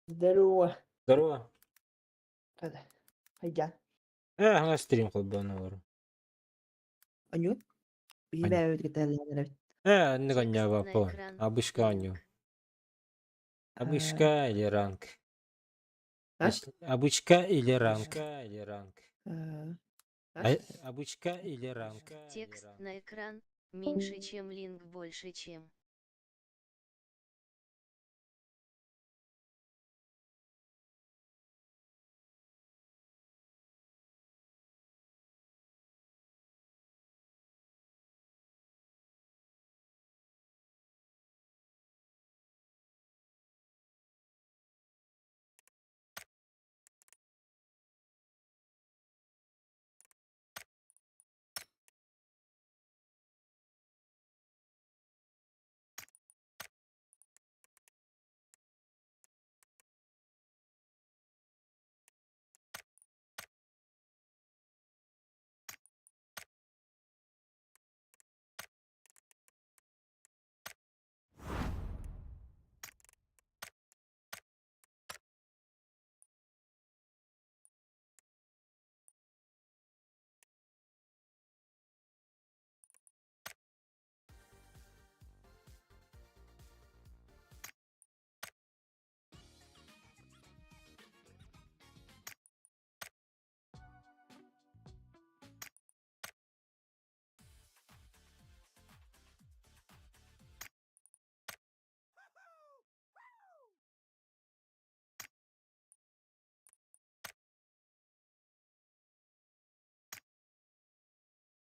Здорово. Здорово. Хайдах? Хаҥас стрим холбоон олору. Анют? Биһи бэйэбит кытта эбит. Оннук Текст на анньаабаппын. экран. Абышка Линк. оонньуу. Абышка или ранг? А? Обычка или ранг? Обычка или ранг? Текст на экран. Меньше, чем линк, больше, чем.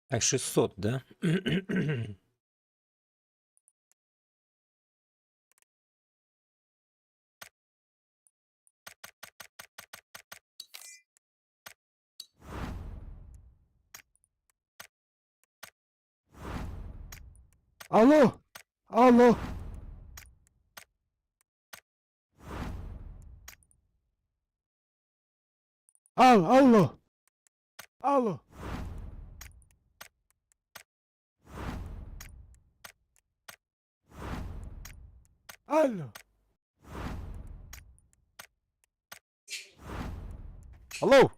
Так, 600, да? Алло! Алло! Ал, алло! Алло! Алло! Алло!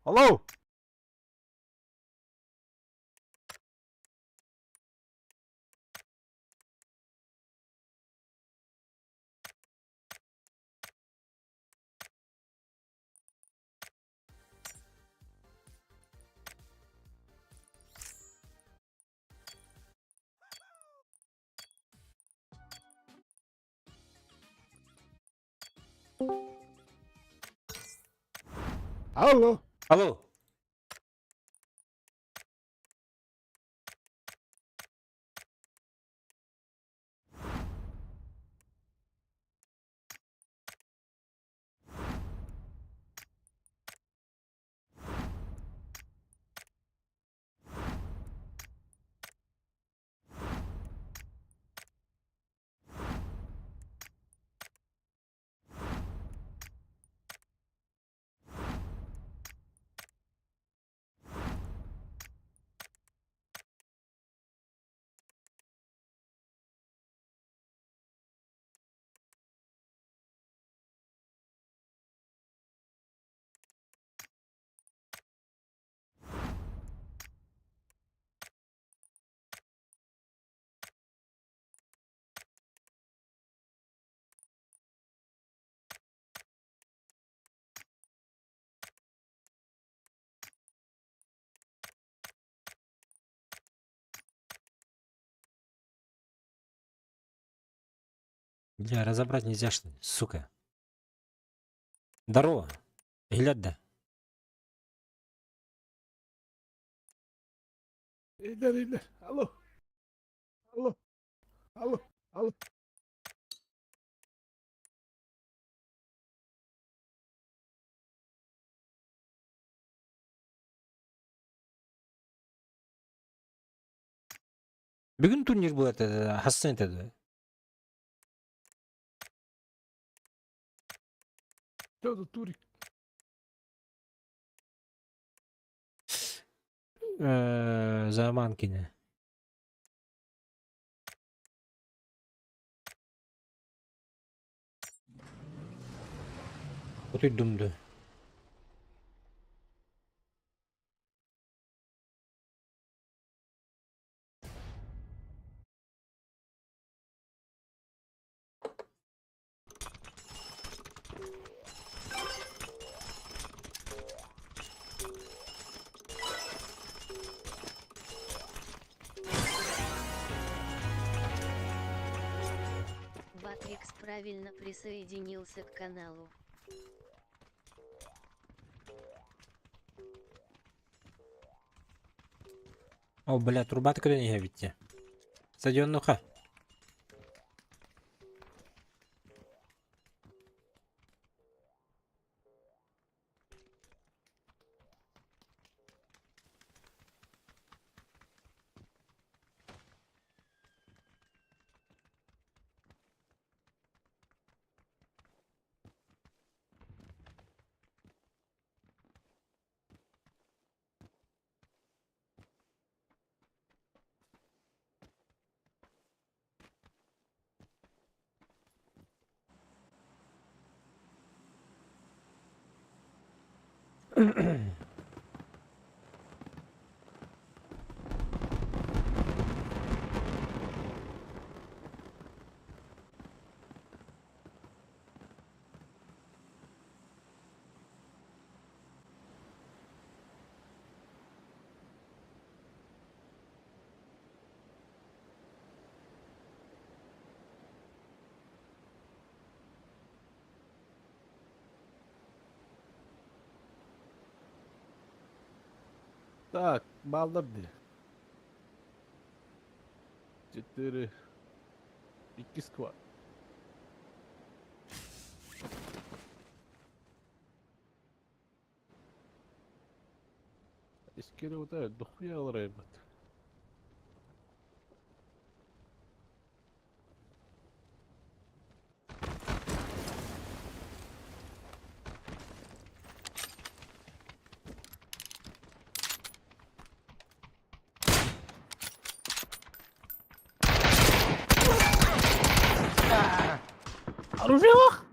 Алло! Алло! Алло! Бля, разобрать нельзя, что ли? Сука. Здорово. Глядда. Идар, идар. Алло! Алло! Алло! Алло! Бүгүн турнир буолар этэ, хассан этэ дуо? Что за турик? Заманкина. Утуйдум дуу? Батрикс правильно присоединился к каналу. О, бля, труба көрөн иһэбит дии. Стадионнуха. Так, баллар дии. Четыре. Икки сквад. Искере утаа дохуя ыларайбыт. Оружие лох!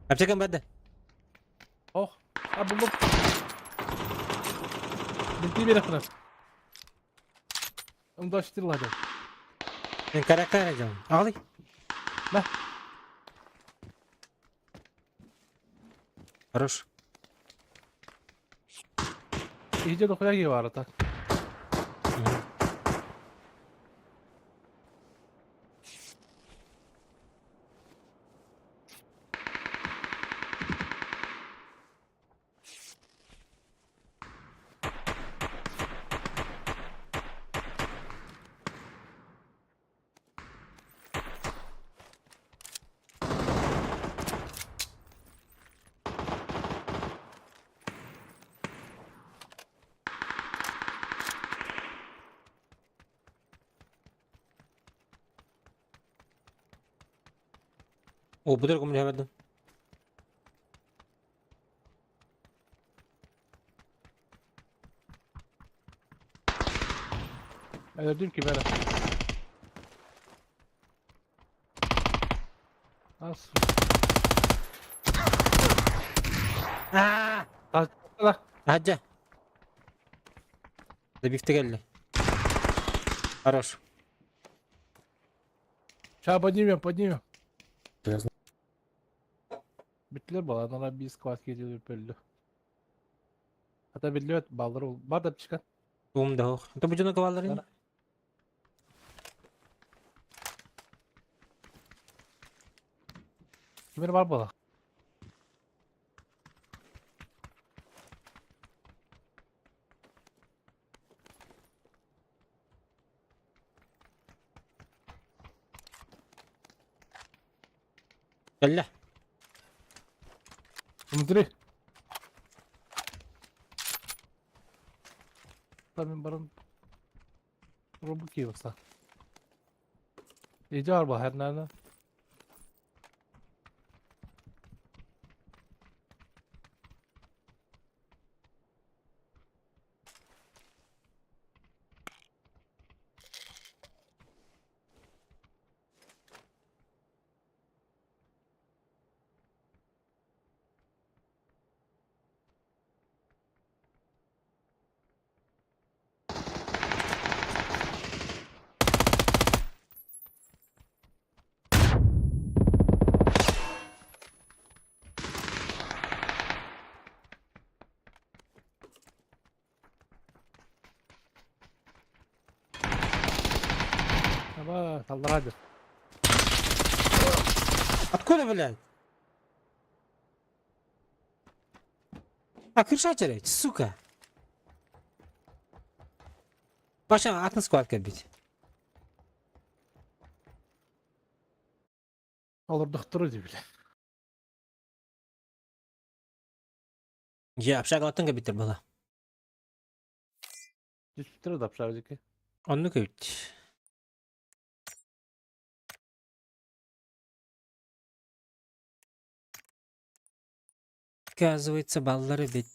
Аптекам бада. Ох, а булдум. Бинти берехпинэ. Ымдаштырылады. Мен карактер edeceğim. Ağlay. Мә. Хорош. Иһдьэ дохуя киһи баара так. О, бутылку мне в Өлөрдүм ким эрэ. Ас. Аа! Тастала. Hadja. Добивте келли. Хорош. Сейчас поднимем, поднимем. Бүттүлэр баланара биир сквад киирдилэр өллө. Хата биллибэт баллар ол бар да птичка. Ум да ох. Это будем кавалары. Ким эрэ бар буолла. Кэллэ. Внутри. Там баран робу киевса. Иди арба Аба, саллара Откуда, блядь? А, крыша терять, сука. Паша, атын складка бить. Олордохтору дии бile. Я общага атын кабитер была. Түспүттэр да общага Онну көбүт. Оказывается, баллары бит.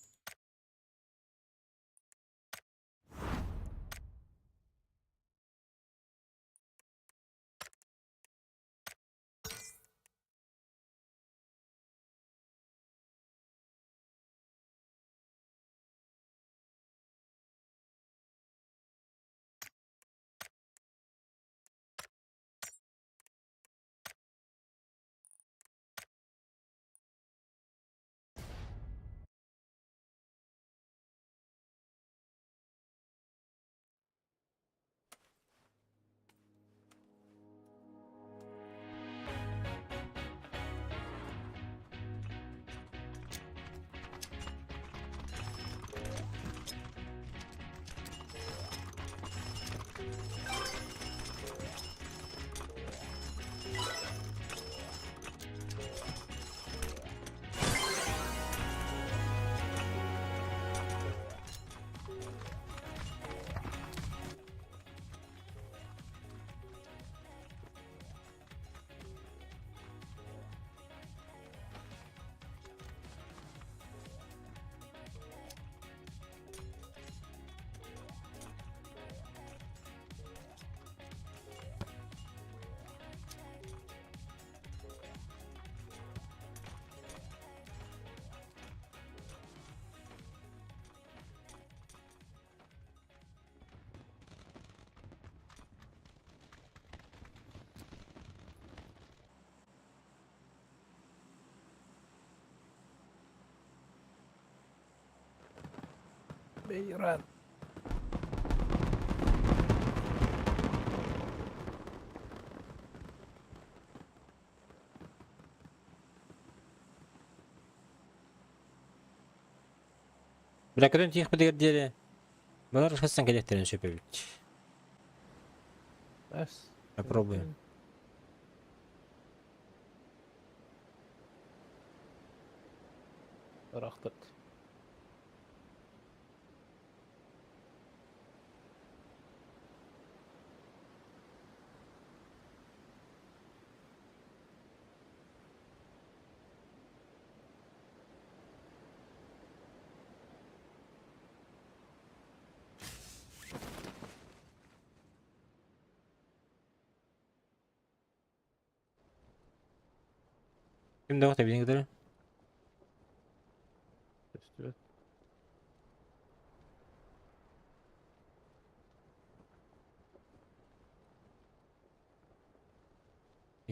Бейран. Бля, когда тих подгордели. Балар хасан келектерин сөпөбүт. Эс. Попробуем. Рахтат. Ким да билин кытары? Көстүбэт.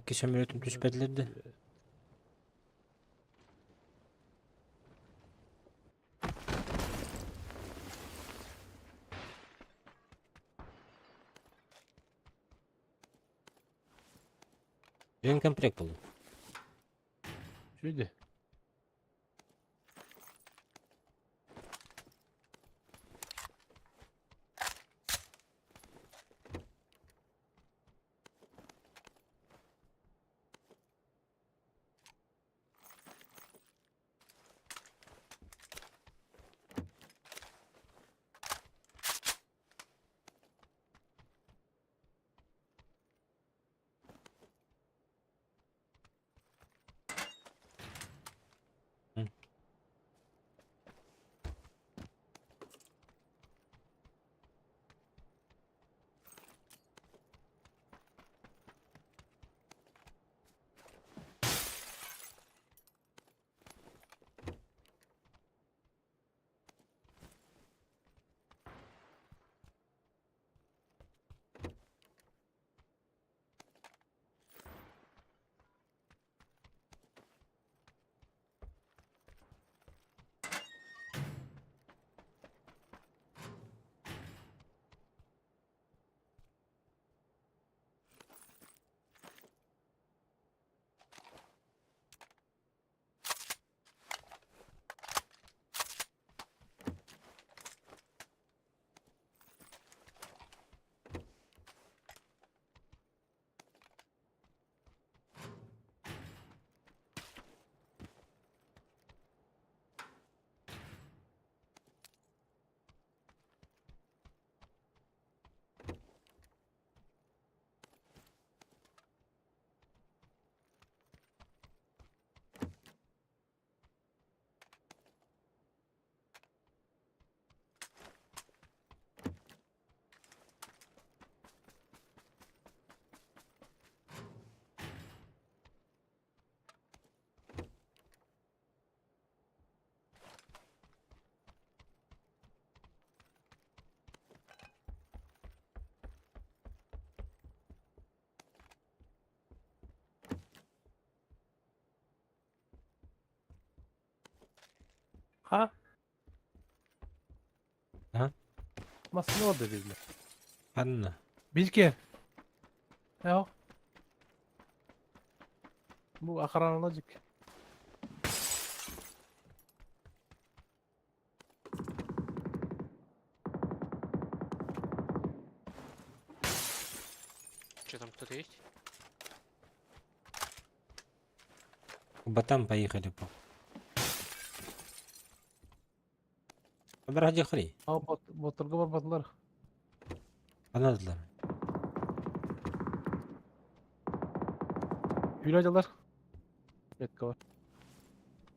Икки самолетум түспәтилер да. Жөн комплект болду. Чүйдү. Ха? А? Массыына барда дииллэр. Ханна? Билке. Эо. Бу охраналажик. Что там, кто-то есть? К ботам поехали по. Бради хри. А бот боторга барбатылар. Анадылар. Hülyacılar. Метка бар.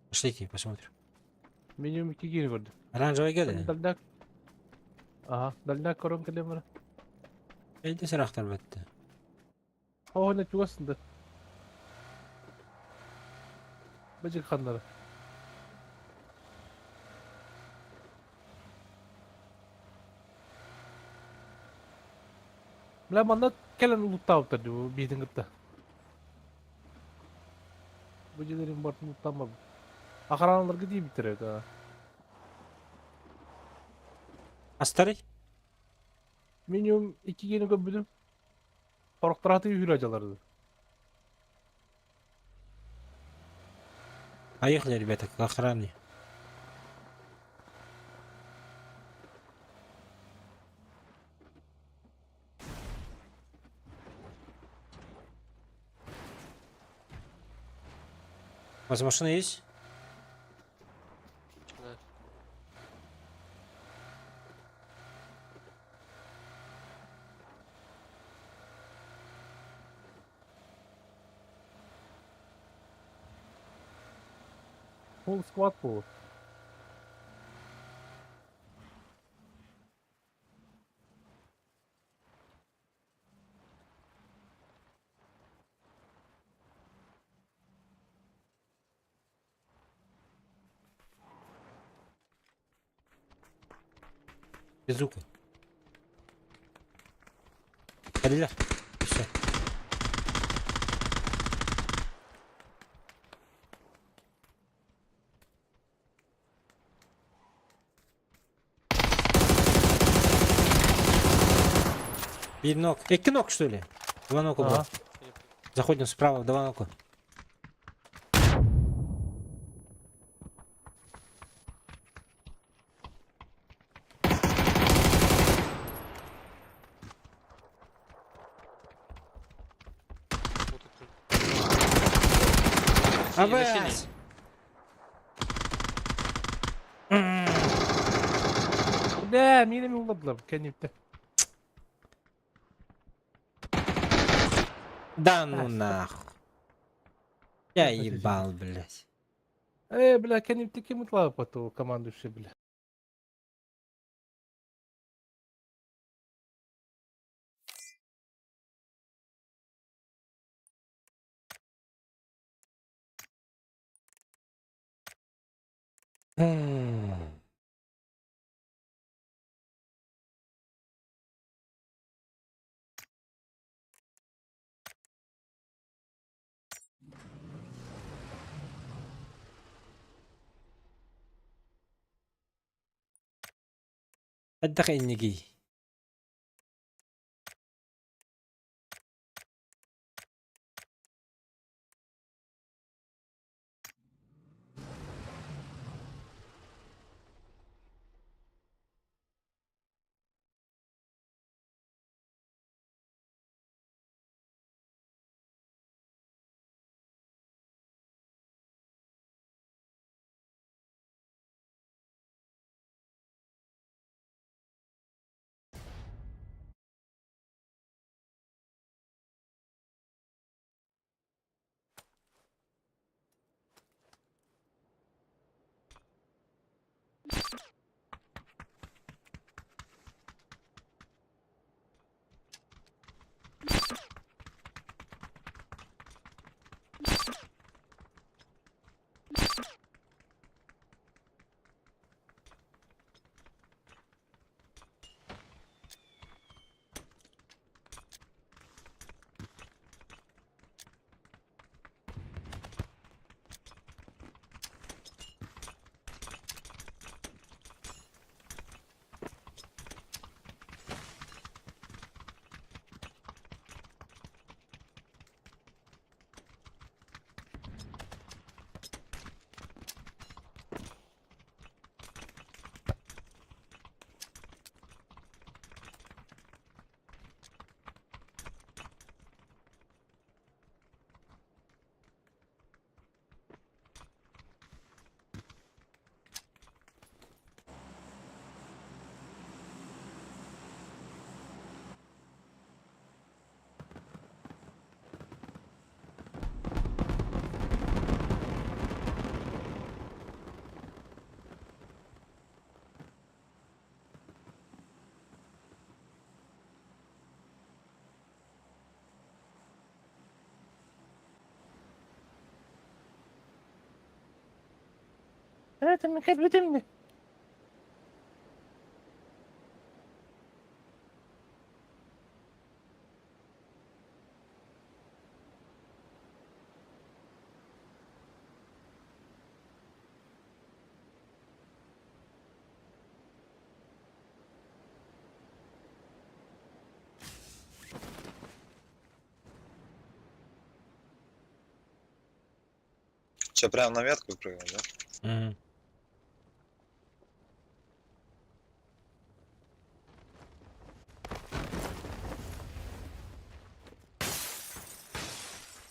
Пошлите, посмотрим. Минимум 2 киһини көрдүм. Оранжевый келди. Дальняк. Ага, дальняк көрөн кэлиэм эрэ. Эйди сырахтар бетти. Оо, не чугасында. Быжык ханнары. Бля, манна кэлэн улуттаабыттар дии бу биитин кытта. Бу дьиэлэрин барытын улуттаан барбыт. Охраналарга тиийбиттэр эбит аа. Астарый? Минимум 2 киһини көрбүтүм. Сорохтор аты үһүр дьаларды. Поехали, ребята, к охране. У вас машина есть? Да. Full squad буолуо. Безука. Кэллилэр. Все. Биир knock. Икки knock, что ли? Два нока было. Ага. Заходим справа, два нока. Вот тут. Синий, на синий. АБС! М. Бля, миигин улладылар кэнниттэн. Да ну нахуй. Я ебал, блядь. Э, бля, кэнниттэн ким ытла командующий, бля. М. Хайдах иннигий? Это мен кэлбитим. Че, прям на метку прыгнул, да? Мгм.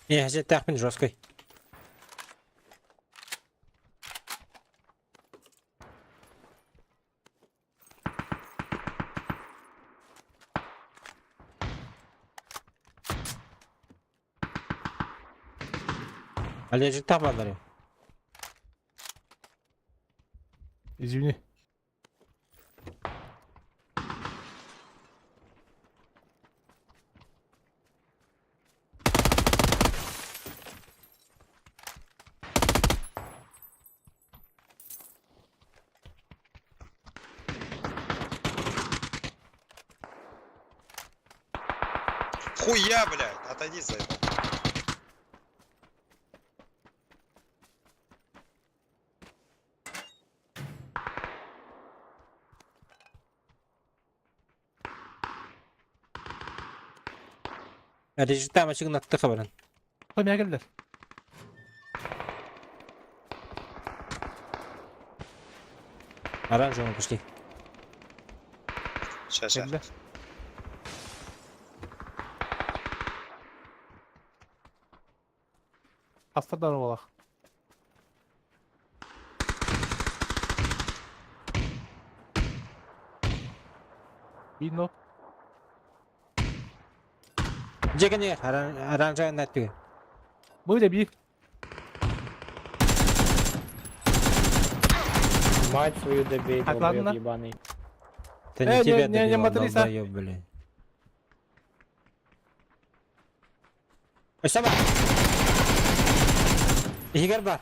Не, газеттаахпын жесткой. Аллержиктаах бааллар Извини. Хуя, блядь! Отойди за это. Аллержиктаах мачыгынатты хабаран. Там я келдер. Оранжевым пошли. Сейчас, сейчас. Келдер. Астардан олақ. Бино. Дьэ оранжевый түгэн. Бұл да би. Мать свою добей, Так, долбоёб ладно. ебаный. Это Э, не тебя не, не, не добила, матерись, а. долбоёб, блин. Ой, саба! Игорь бар.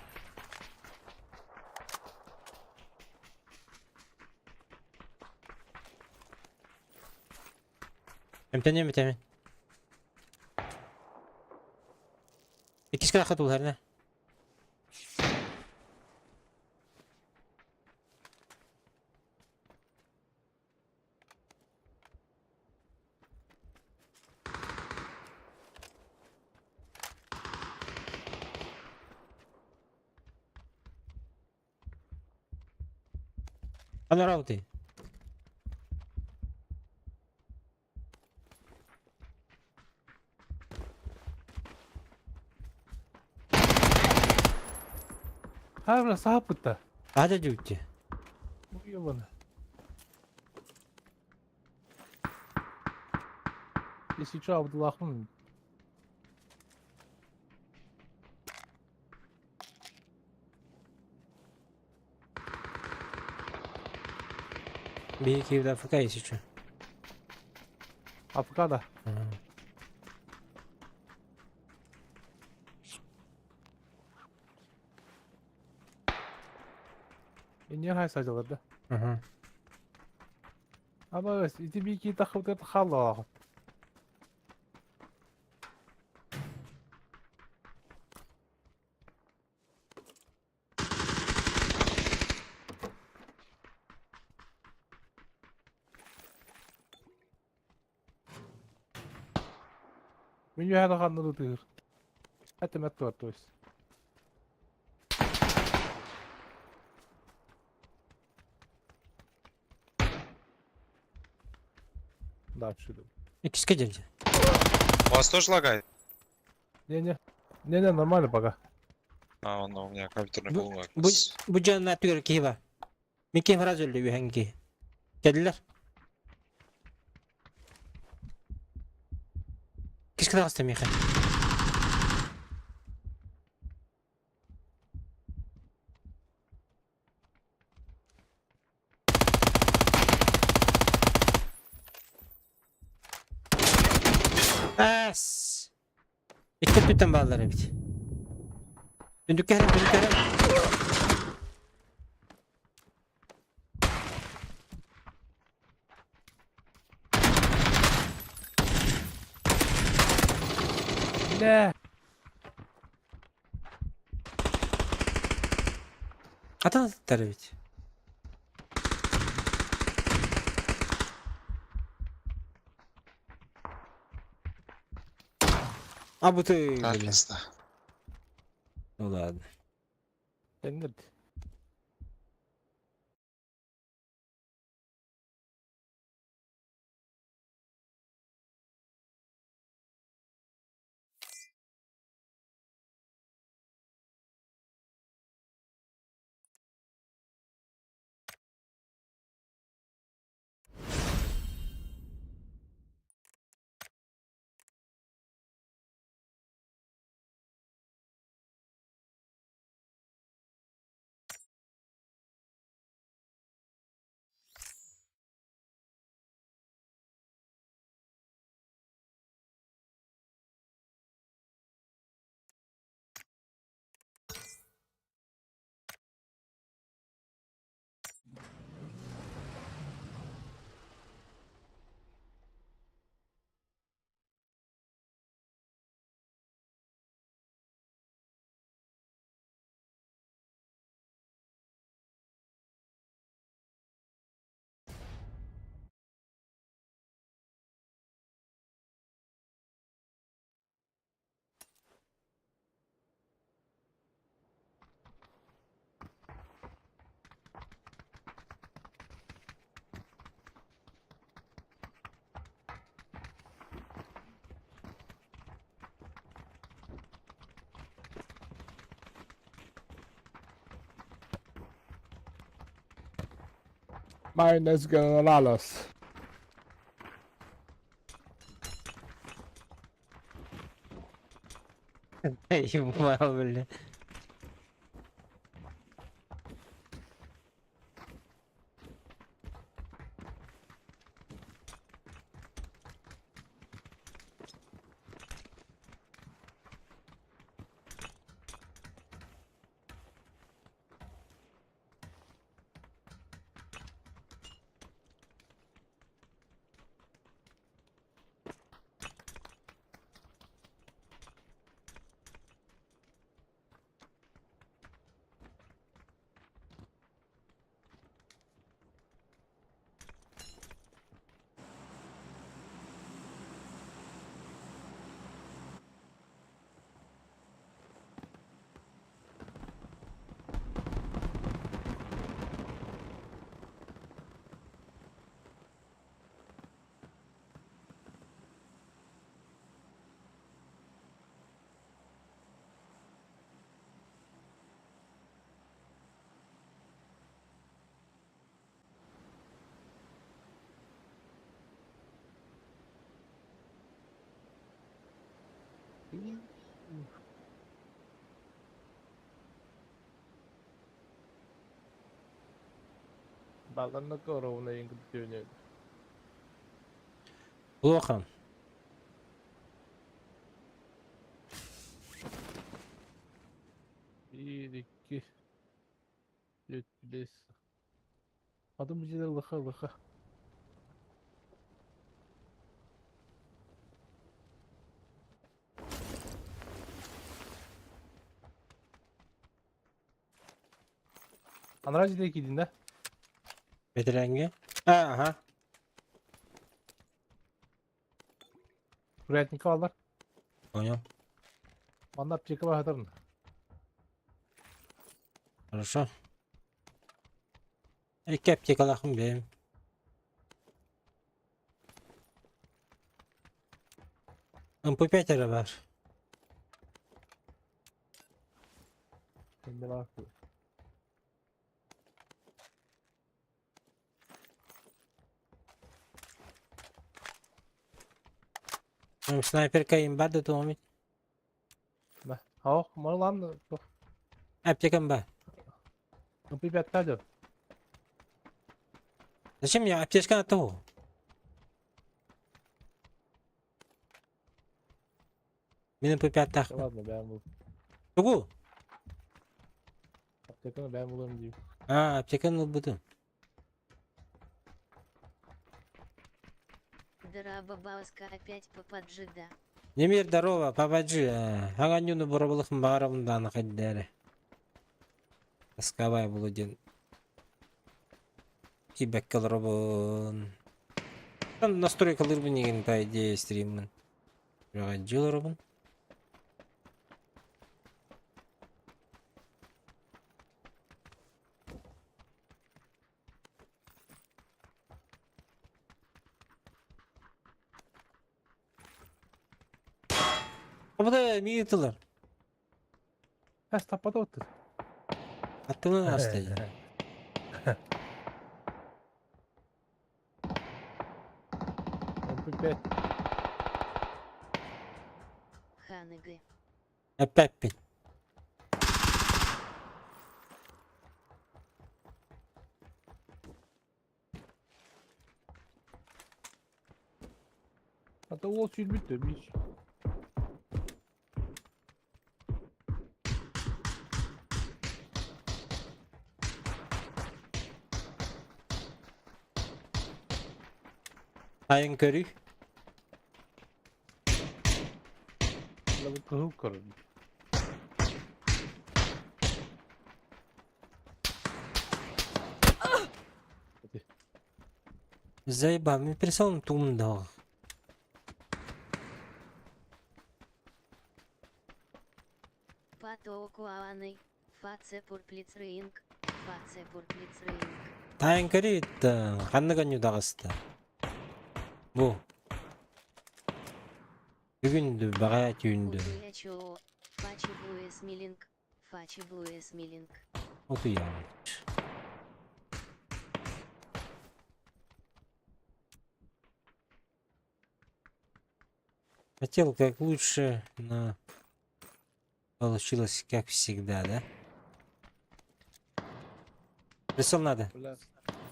Эмтэнем, эмтэнем. Иккис кырахха туларна. Ана рауты. Ха, бля, саапытта. Ада дьүтти. Ебана. Если что, Абдуллахмын. Бии киевда АФК если что. АФК да. Иннер хай сажалар да. Ага. Ама ити бики тахып халла. Мен юхана ханны тыгыр. Это мэтт то есть. Да, отсюда. Иккискэ дьэлдьэ. У вас тоже лагает? Не-не. Не-не, нормально пока. А, он у меня компьютерный Бу- полумрак. бу- Бу дьонна түгэр киһи бар. Мин киһи фраз өллү үһэн киһи. Кэллилэр. Кискэ таҕыста миэхэ. Ас. Икки өттүттэн бааллар эбит. Түндүккэ иһэрин, түндүккэ иһэрин. Бля! Атын ыттар эбит. А бу ты, А, блин. пизда. Ну ладно. Теннерди. Minus Generalos. Ебал, бля. Баланна коровна ингдюнет. Плохо. Bir, iki, üç, beş. Adım bu cidden lıha lıha. Анара жиде кийдин да? Ветеренге. А, ага. Курятник алар. Понял. Манна аптека бар хатырын. Хорошо. Икки аптекалаахым бэйэм. МП5 эрэ баар. Эмне бар? Снайперка им бар да туомит. Да. Ох, марлан. Аптекам бар. МП5 тадыр. Зачем мне аптечка на того? Мин МП5 тах. Ладно, бэм бул. Тугу? Аптеканы бэм булам дейм. А, аптеканы ылбытым. Дыра бабауска опять попаджида. Немир здорово, пападжи. Аганнюну боробулухын баарабын дааны хайдары. Тоскавай булу диэн. Кибэккэ олоробун. Там настройкалыырбын игин по идее стриммин. Дьыл олоробун. Абыда миги тылар. Эс таппата оттыр. Аттыңа аста. МП5. Ханыгы. Эппэппин. Hatta уол сүүрбүт да бич. Айын көрүй. Бу кыһыл көрөр. Заебал, мен прицелом тум дал. Патоокуааны. Фаце пурплицрыинг. Фаце пурплицрыинг. Тайын көрүй, ханнык анюдаҕыста. Бу. Бүгүн баҕайа түүндү. Утуячоо. Фачи блуэс милинг. Фачи блуэс милинг. Утуйаҕын. Хотел как лучше, но получилось как всегда, да? Прицел надо. Бля,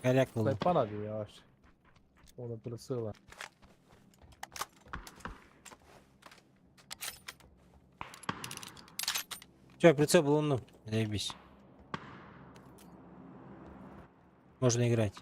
Коряк был. снайпа надо я вообще. Оны прицела. Че, прицел был, ну, заебись. Можно играть.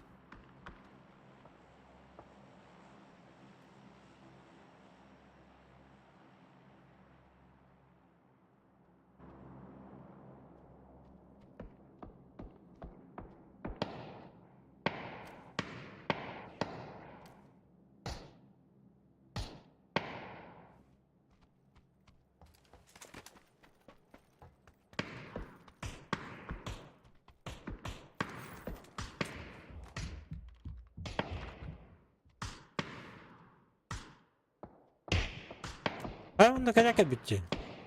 А, онно коряк бүттү.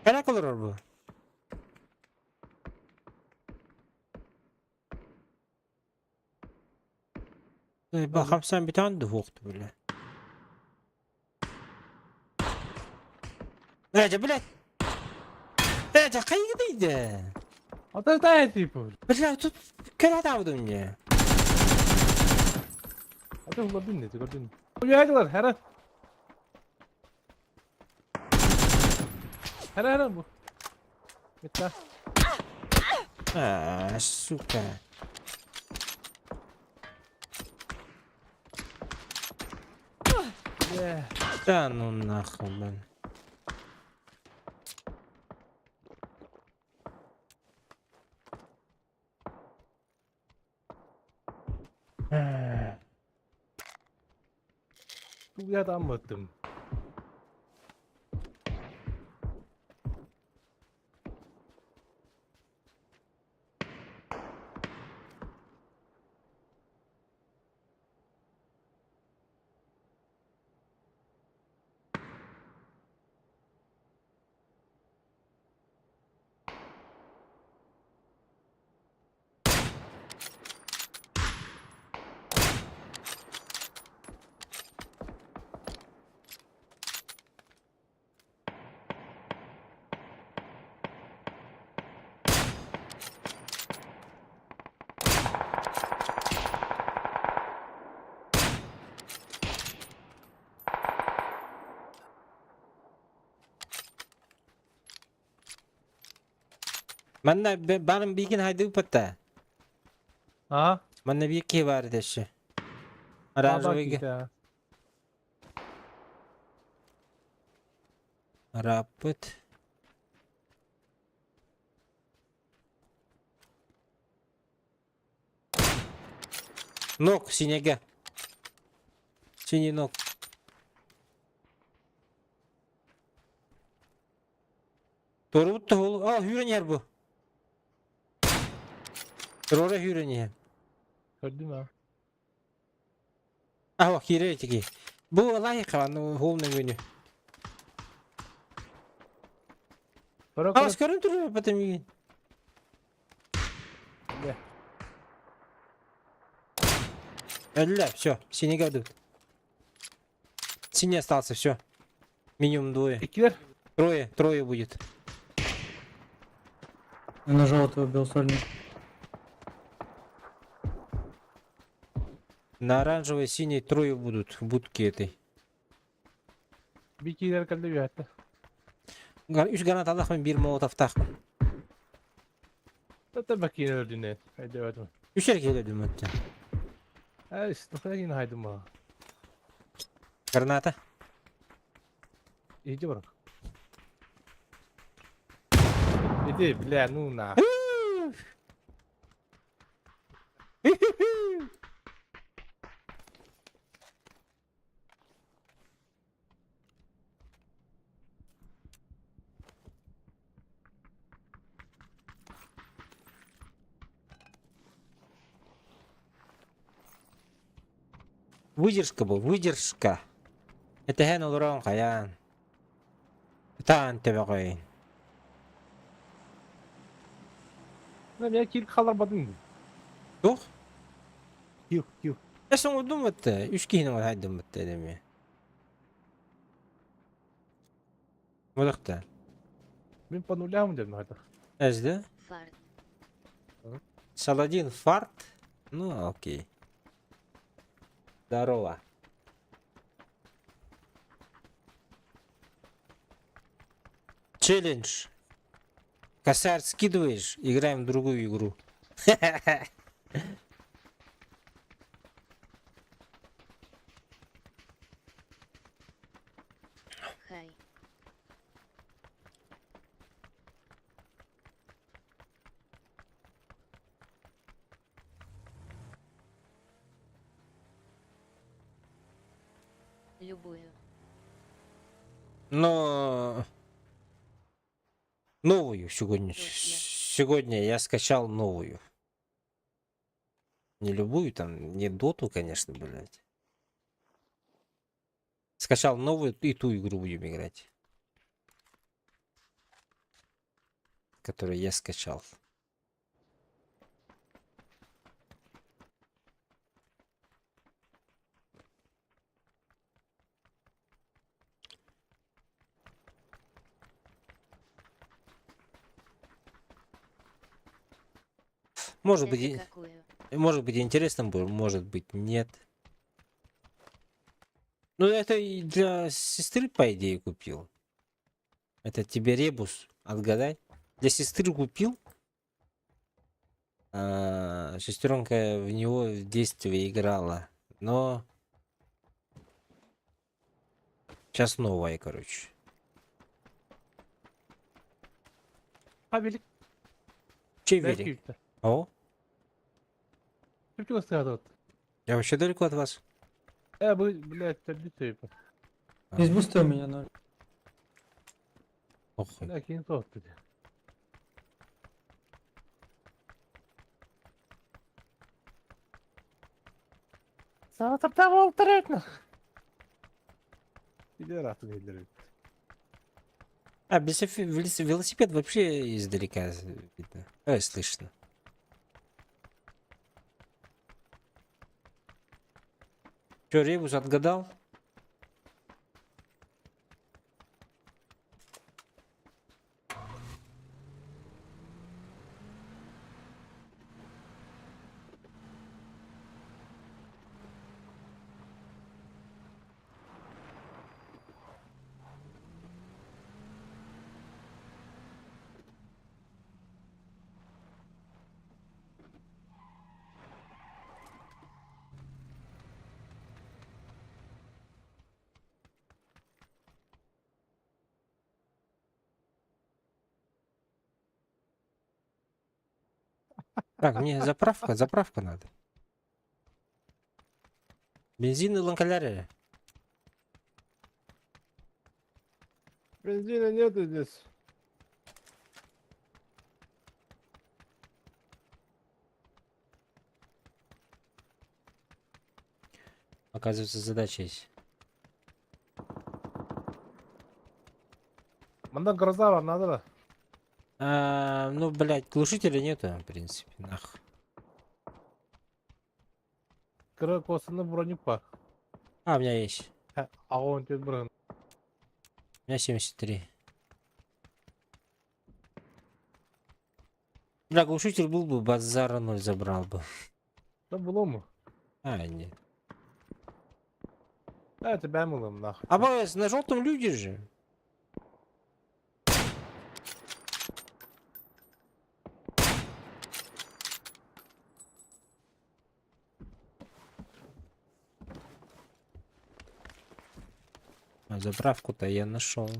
Коряк олорор бу. Бахамсан бүтэн дуһуохту бile. Эжа, блядь. Эжа, хайгыдыйды. А ты типа. Бля, тут көрө мне. А ты көрдүн не көрдүн. Уяйдылар, хара. Хара хара бу. Митта. А, сука. Yeah. Да ну нахуй, блин. Туядан быттым. Манна барым бигин хайды патта. А? Манна бир ки бар деши. Оранжевый. Раппыт. Ног синеге. Синий ног. Туорубут тоһул. А, сүүрэн иһэр бу. Туруора сүүрэн иһэр. Көрдүм а. А, киирэр ити Бу лайка, ну, хоол нөҥүөнү. Көрө А, көрө. көрөн турар потом миигин. Бля. Өллө, все, синий идут. Синий остался, все. Минимум двое. Иккилэр. Трое, трое будет. Я на желтый убил сольник. На оранжевой, синий трое будут в будке этой. Биир киирэр кэллэ үөһэттэ. Үс гранаталаахпын, биир молотовтаахпын. Тата бакиин өлдүнэ. Өйдөөбөтүм. Үс эрэ киһи өлдүм оттон. Э, стохагин хайдым а. Граната. Иди бар. Иди, бля, ну на. Выдержка был, выдержка. Этэһэн олорон хайаан. Таан төбөҕөйүн. Ну, я кил халарбадым. Туох? Кил, кил. Эс оҥордум этэ. Үс киһини оҥордум этэ деми. Мудахта. Мин по нулям дем это. Эс да? Фарт. Саладин фарт. Ну, окей. Здорово. Челлендж. Косарь скидываешь, играем в другую игру. Хай. Любую. Но новую сегодня. Точно. Сегодня я скачал новую. Не любую там, не доту, конечно, блядь. Скачал новую и ту игру будем играть. Которую я скачал. Может быть, Это какую? может быть, интересно будет, может быть, нет. Ну, это и для сестры, по идее, купил. Это тебе ребус отгадай. Для сестры купил. А, сестренка в него в детстве играла. Но сейчас новая, короче. А велик. Чей велик? О, Чүп чугас. Я вообще далеко от вас. Э, бу, блядь, төрдү төйп. Есть бусты у меня ноль. Ох, Бля, кин тоқты. Саатырта болтырет. Иди ратын елдер. А, велосипед вообще издалека видно. Слышно. Че, ребус отгадал? Так, мне заправка, заправка надо. Бензин ылан кэлэр эрэ. Бензина нету здесь. Оказывается, задача есть. Манна гроза бар, надо да. А, ну, блядь, глушителя нету, в принципе, нах. Кыра косыны броник бар. А, у меня есть. Аҕа түөрт бырыһыан. У меня 73. Бля, глушитель был бы, базара ноль забрал бы. Да булуом. А, нет. Да, это бэм ылым нахуй. А бывает, на желтом люди же. А заправку-то я нашел.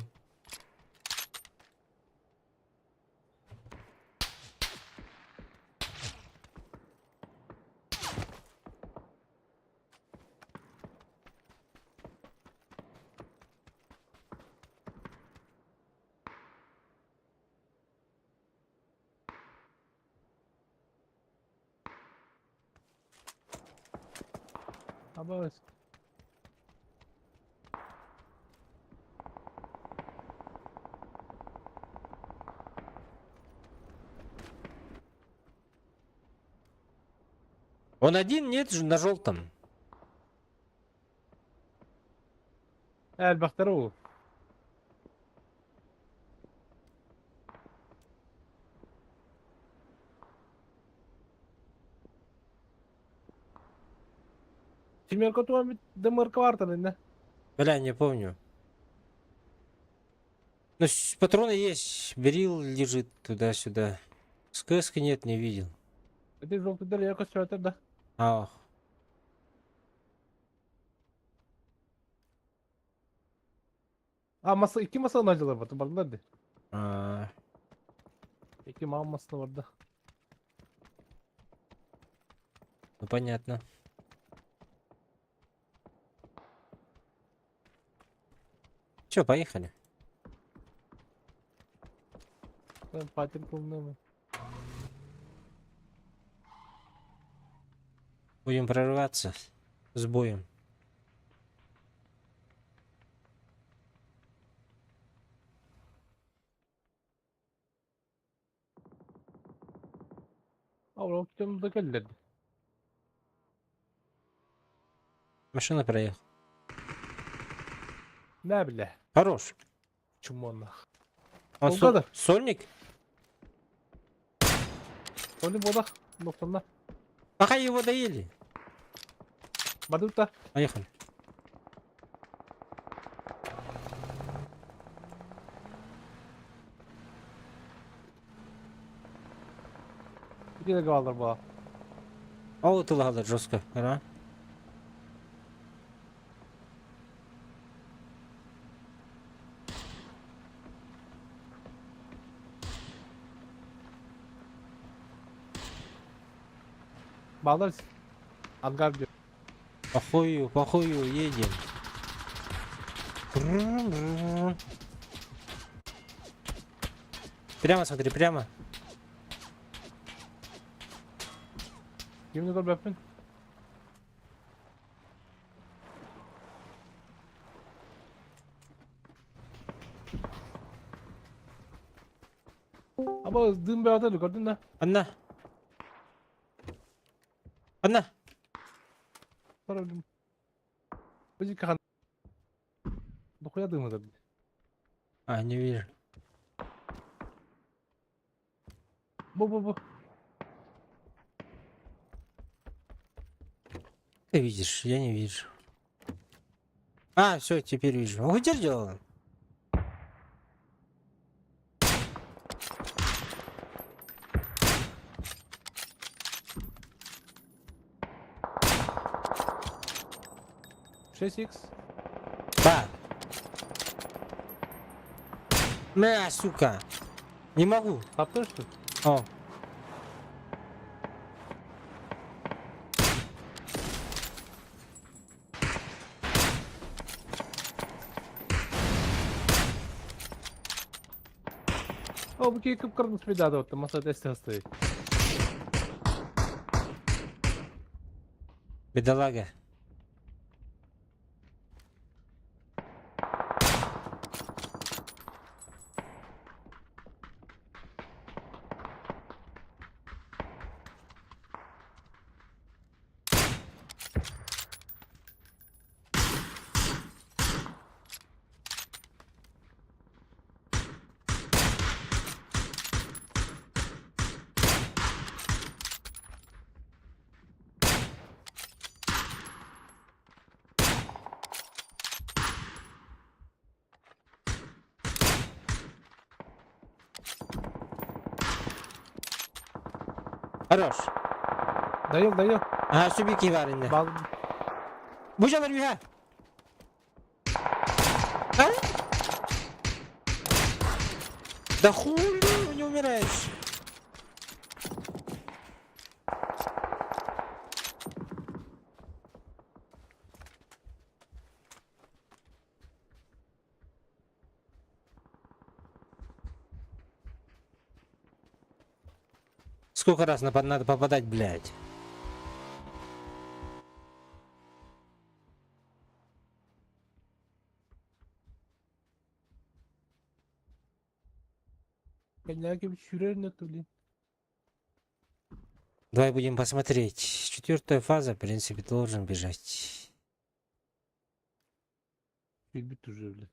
Абаас. Он один, нет, же на желтом. Элбэхтэр уу. Семерка туа ДМРК бартан иннэ. Бля, не помню. Ну, патроны есть. Берил лежит туда-сюда. СКС нет, не видел. Ити желтыйдар я көстүбэтэр да. Ах. А маса икки масаны алдылар барды бардылар дии. А, Икки маҥан массыына барда. Ну понятно. Че, поехали? Патер кылыннымы. Будем прорываться с боем. Аврал да кэллэр. Машина проехала. Нэ бля. Хорош. Чмо нах. Он Полгода? сольник? Соли бодах. Нохтонна. Пока его доели. Бардыта. Поехали. Ити галдар ба. А вот и лагает жестко. Ра. Балдар. Ангар диyor. Похую, похую, едем. Бррр-бррр. Прямо смотри, прямо. Кимни көрбөппүн? Ama dым бөҕөтө көрдүн да. Одна. Одна. Көрдүм. Бу кахан. Дохуя дымы да. А, не вижу. Бу бу бу. Ты видишь, я не вижу. А, все, теперь вижу. Он где делал? 6x. Да. На, сука. Не могу. Таптың что? О. О, бу киһи кып-кырдыс педада отты, маса тесте стоит. Бедолага. Хорош. Дайыл, дайыл. Ага, субики бар инде. Бал... Бу жалар үйә. А? Да хули не умираешь? Сколько раз надо попадать, блядь? Давай будем посмотреть. Четвертая фаза, в принципе, должен бежать. Билбит уже, блин.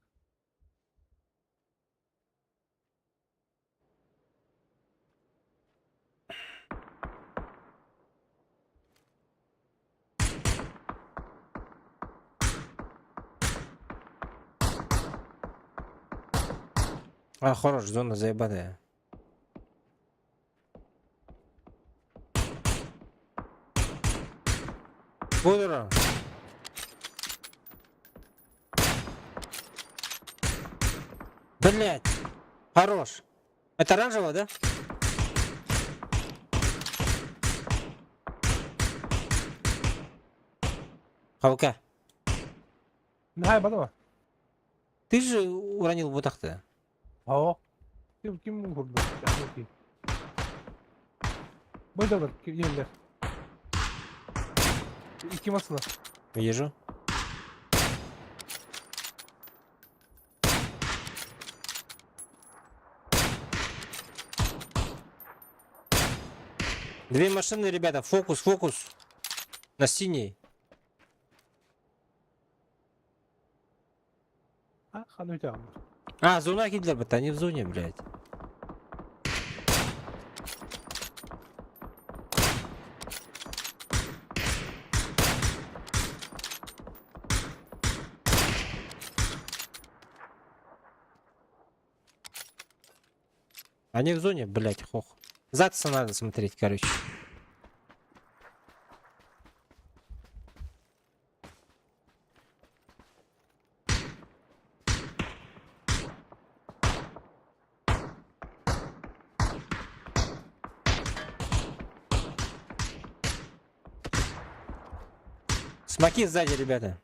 А, хорош, зона заебанная. Бодро. Блять. Хорош. Это оранжевого, да? Халка. Нахай, бадама. Ты же уронил бутах-то. Ао. Ким ким vurdu? Buradalar, yerler. İki masada. Вижу. Две машины, ребята. Фокус, фокус. На синий. Ha, han öte aldı. А, зона Гитлер, они в зоне, блядь. Они в зоне, блядь, хох. Затса надо смотреть, короче. Смоки сзади, ребята.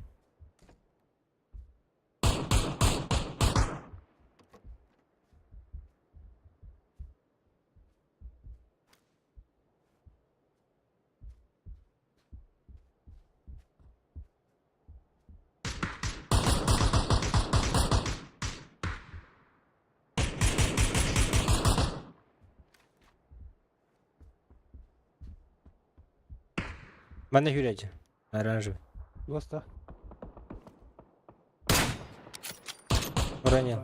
Мене гюлять. Оранжевый. Доста. Уронил.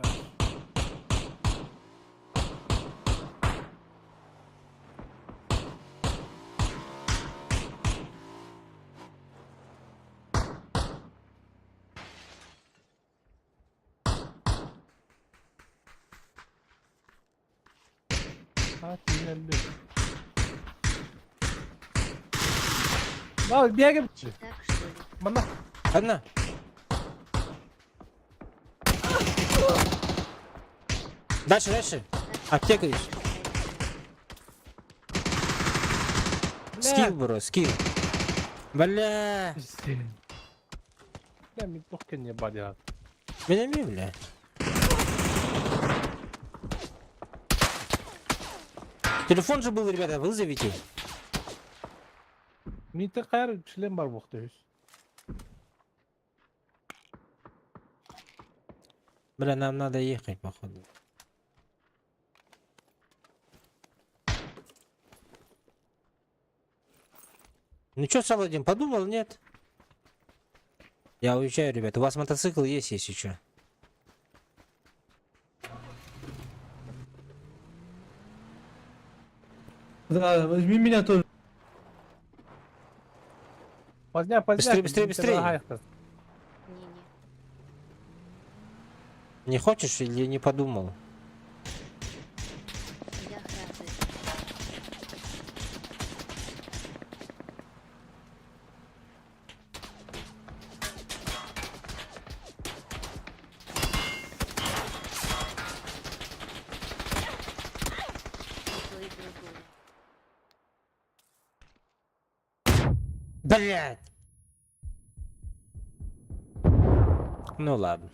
Ha, sinirlendi. Lan bir yere Так что ли? Bana. Одна. Дальше, дальше. Аптека есть. Скилл, бро, скилл. Бля. Бля, мен тоқкен не бар ya. Меня ми, бля. Телефон же был, ребята, вызовите. Миитэ хайар член бар буохта үс. Бля, нам надо ехать, походу. Ну чё, Саладин, подумал, нет? Я уезжаю, ребят. У вас мотоцикл есть, если чё. Да, возьми меня тоже. Поздняк, поздняк. Быстрее, быстрее, быстрее. Не-не. Не хочешь или не подумал? Я храпы. И то, и другое. Блять! Ну ладно.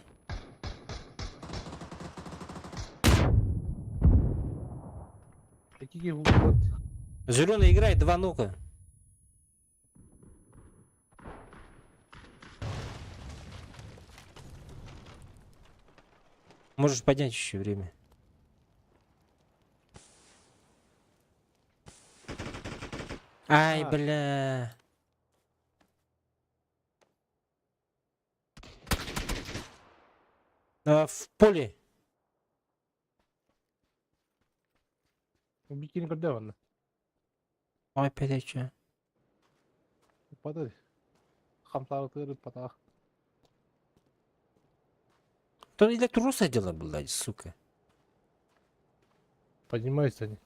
Какие вот. Зеленый играет, два нука. Можешь поднять еще время. Ай, А. бля. А, в поле. Бикини көрдө онно. Ой, опять я чё? Падыр. Хамсары патах. То для труса дело было, сука. Поднимаются они.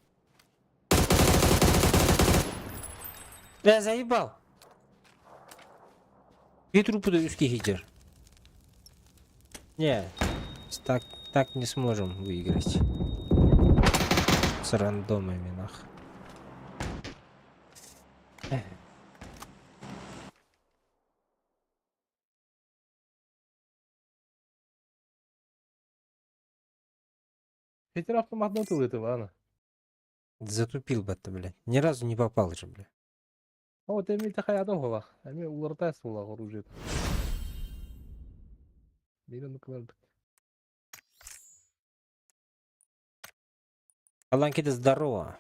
Я заебал. И трупы даюшки гидер. Не, так не сможем выиграть. С рандомами, нах. Эх. Хетер автоматны тылыты ана. Затупил бы ты, блядь. Ни разу не попал же, блядь. О, ты ми тахая догола. Эми улартай сула оружие. Мира ну кылардык. Аланкида, здорово.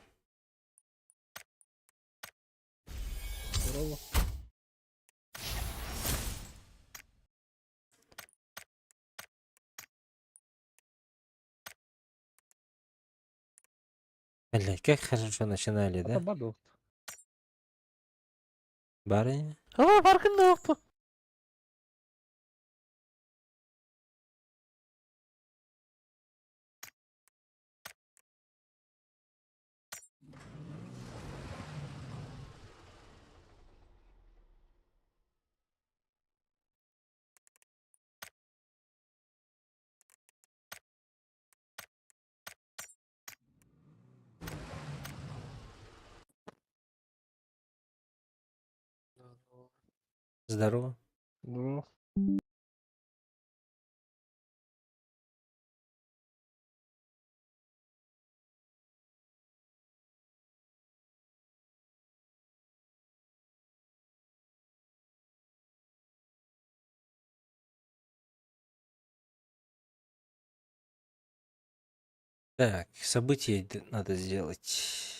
Здорово. Блядь, как хорошо начинали, да? Ата бар Барыня? Aa farkında yoktu. Здорово. Ну. Так, события надо сделать.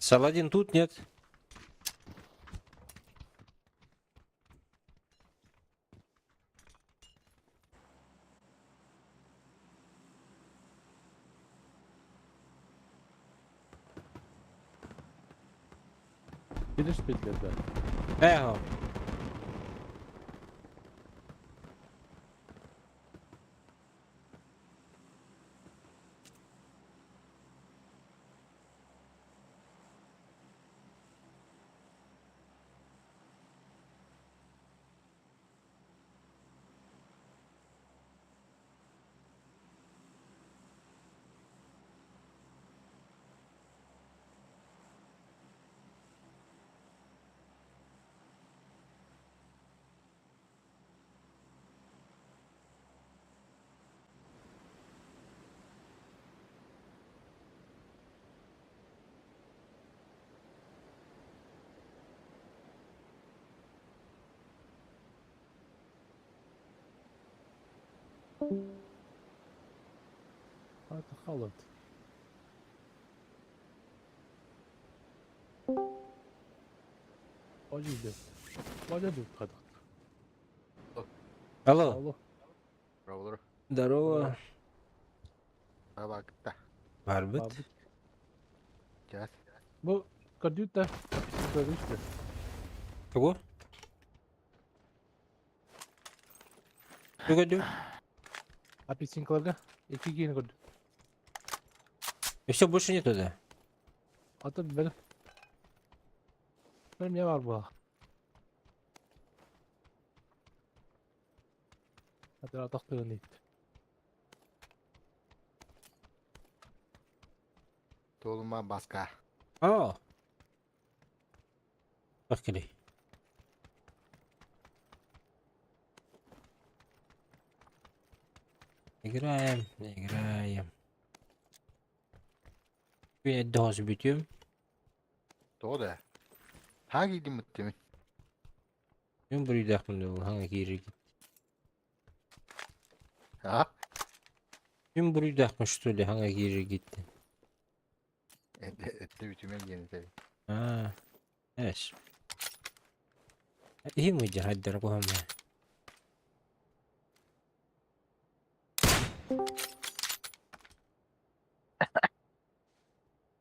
Саладин тут нет? Видишь петля, да. Эхо. Это холод. Ой, Алло. Алло. Бравлер. Здорово. Бабакта. Барбыт. Бабыт. Час. Бу көрдүүт да. Көрдүүт. Кого? Тугу? Апельсинкаларга iki киһини көрдүм. И все, больше нету, да? Ата бэл. Benim ne var bu? Hadi атахтыгын дейт. Толума баска. О! Окей. Играем, играем. Дос бүтүм. Тоҕо да. Ха киирдим муттими. Мен буруйдаахпын ол хаҥа киирэр. А? Мен буруйдаахпын что ли хаҥа киирэр гиттин. Этте бүтүмэн диэн этэбин. Аа. Эс. Иһин мыдьар хайдара куһамма.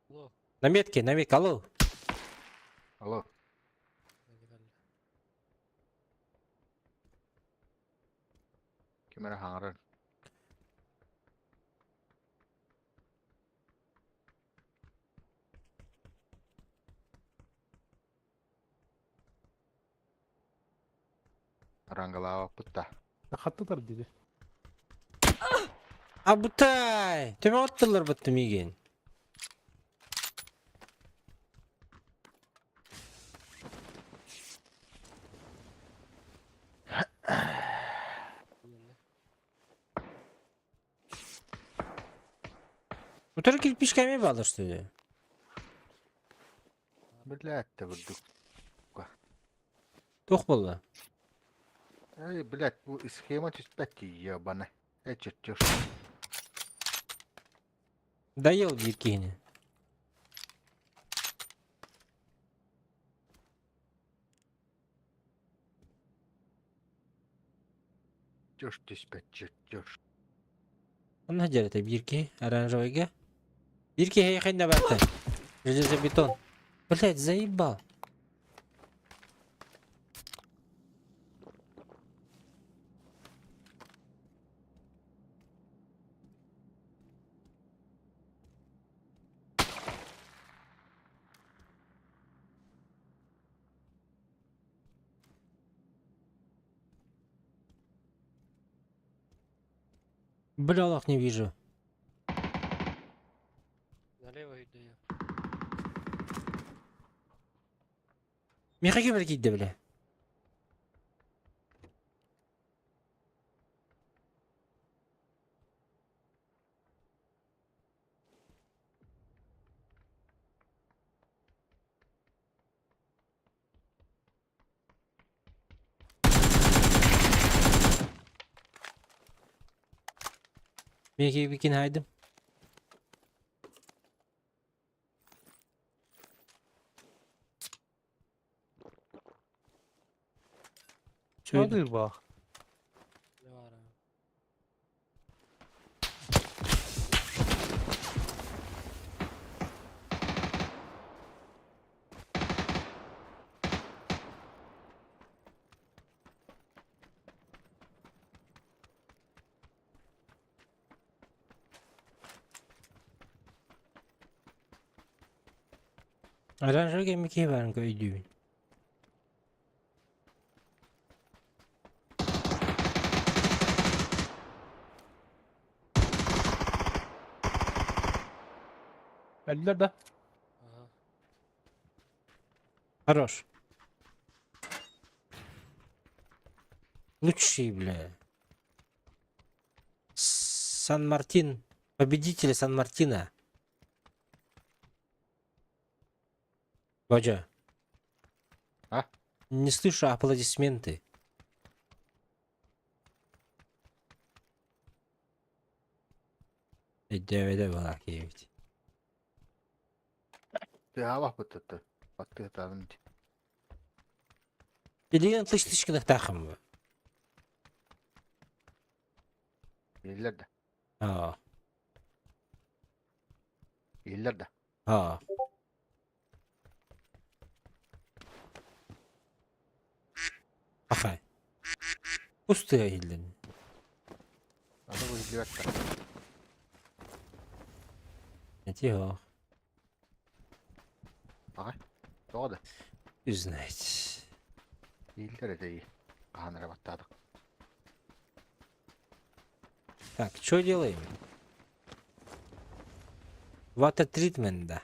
Алло. На метке, алло. Алло. Ким эрэ хаҥарар. Арангалаабаппыт да. Хаттылар диди. Абытай! Төмө аттылар бытты миген. Утары кирпичка эме балыр что ли? Блядь, да бурдук. Туох буолла? Эй, блядь, бу схема түспэт ебана. Э, чертеж. Доел диир киһини. Чертеж түспэт, чертеж. Онно дьэрэтэ биир киһи оранжевыйга. Биир киһи эйиэхэ барта. Железобетон. Блядь, заебал. Бля, лох не вижу. Налево иду я. Миэхэ ким эрэ киирдэ бля. Миэхэ бикин хайдым. Смотри, бах. Оранжевый кэмики баарын өйдүүбүн. Өллөр да. Ага. Хорош. Лучший, бля. Сан-Мартин. Победители Сан-Мартина. Бадя. А? Не слышу аплодисменты. Өйдөөбөдө балакиевич. Тыаһаабаппыт Баттыатаабын дии. Билигин тыш-тыш гыныктаахым. Иһиллэр да. Аа. Иһиллэр да. Аа. Ахай. Пустая иһиллин. Аны бу иһиллибэт да. Тихо. Аҕай. Тоҕо да. Знаете. Иһиллэр этэ хаһан эрэ баттаатык. Так, что делаем? Water treatment, да.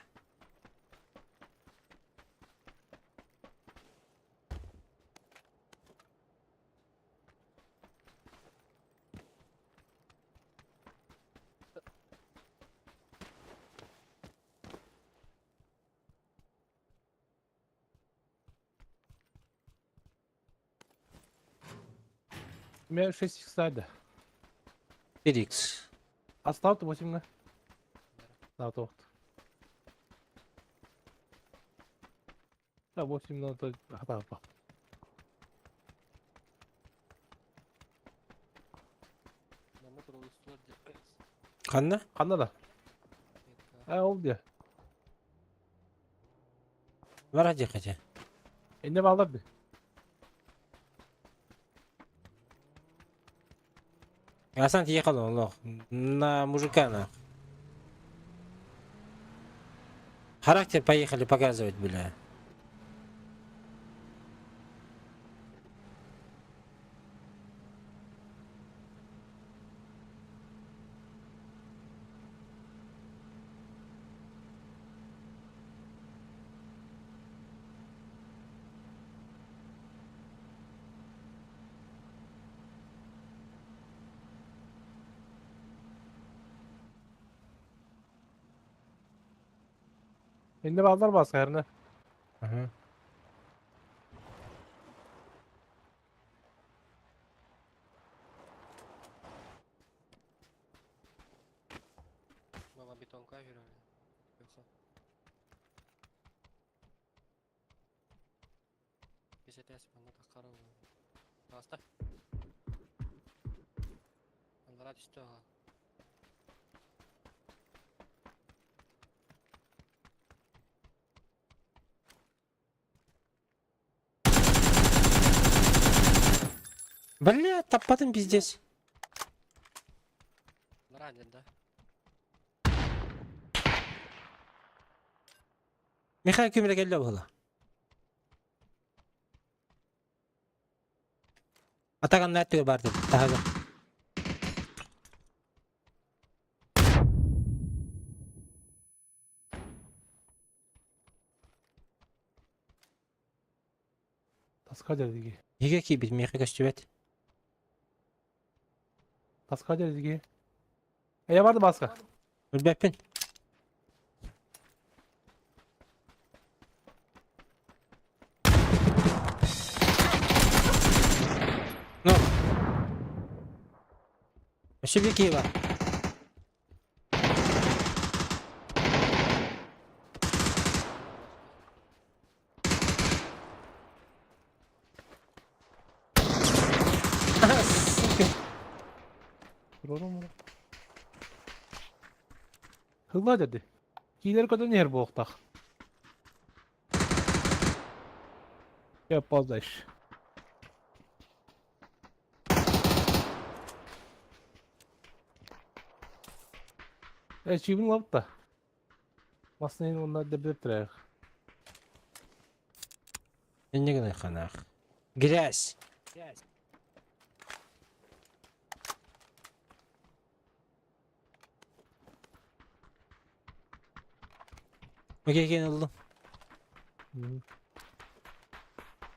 У меня 6 икс да. 4х. Астаут 8 на. На то. Да, 8 на то. Хата. Ханна? Ханна да. А, ол де. Бар хотя. Энне балдар ди. Асан ехал он лох. На мужика на. Характер поехали показывать, бля. Энне балдар баска Ага. Мама бетонка жүрөр. Юкса. Бесетес манна таккары. Аста. Аллара түстү ага. Бля, таппатым пиздец. Ранен, да? Михаил күмірі келді була. Атаган нәттігі бар деді. Тағы. Таска дедиги. Неге кейбит Михаил көстүбет? Таска дедиги. Эя барды баска. Үлбәппін. Ну. Өссө бир киһи бар. Ылла деді. Киилер көтөн иһэр буолуохтаах. Я опоздаешь. Э, чибин лапта. Маснайын онна дэбдеп тирэх. Не гына ханах. Грязь. Окей, кинул.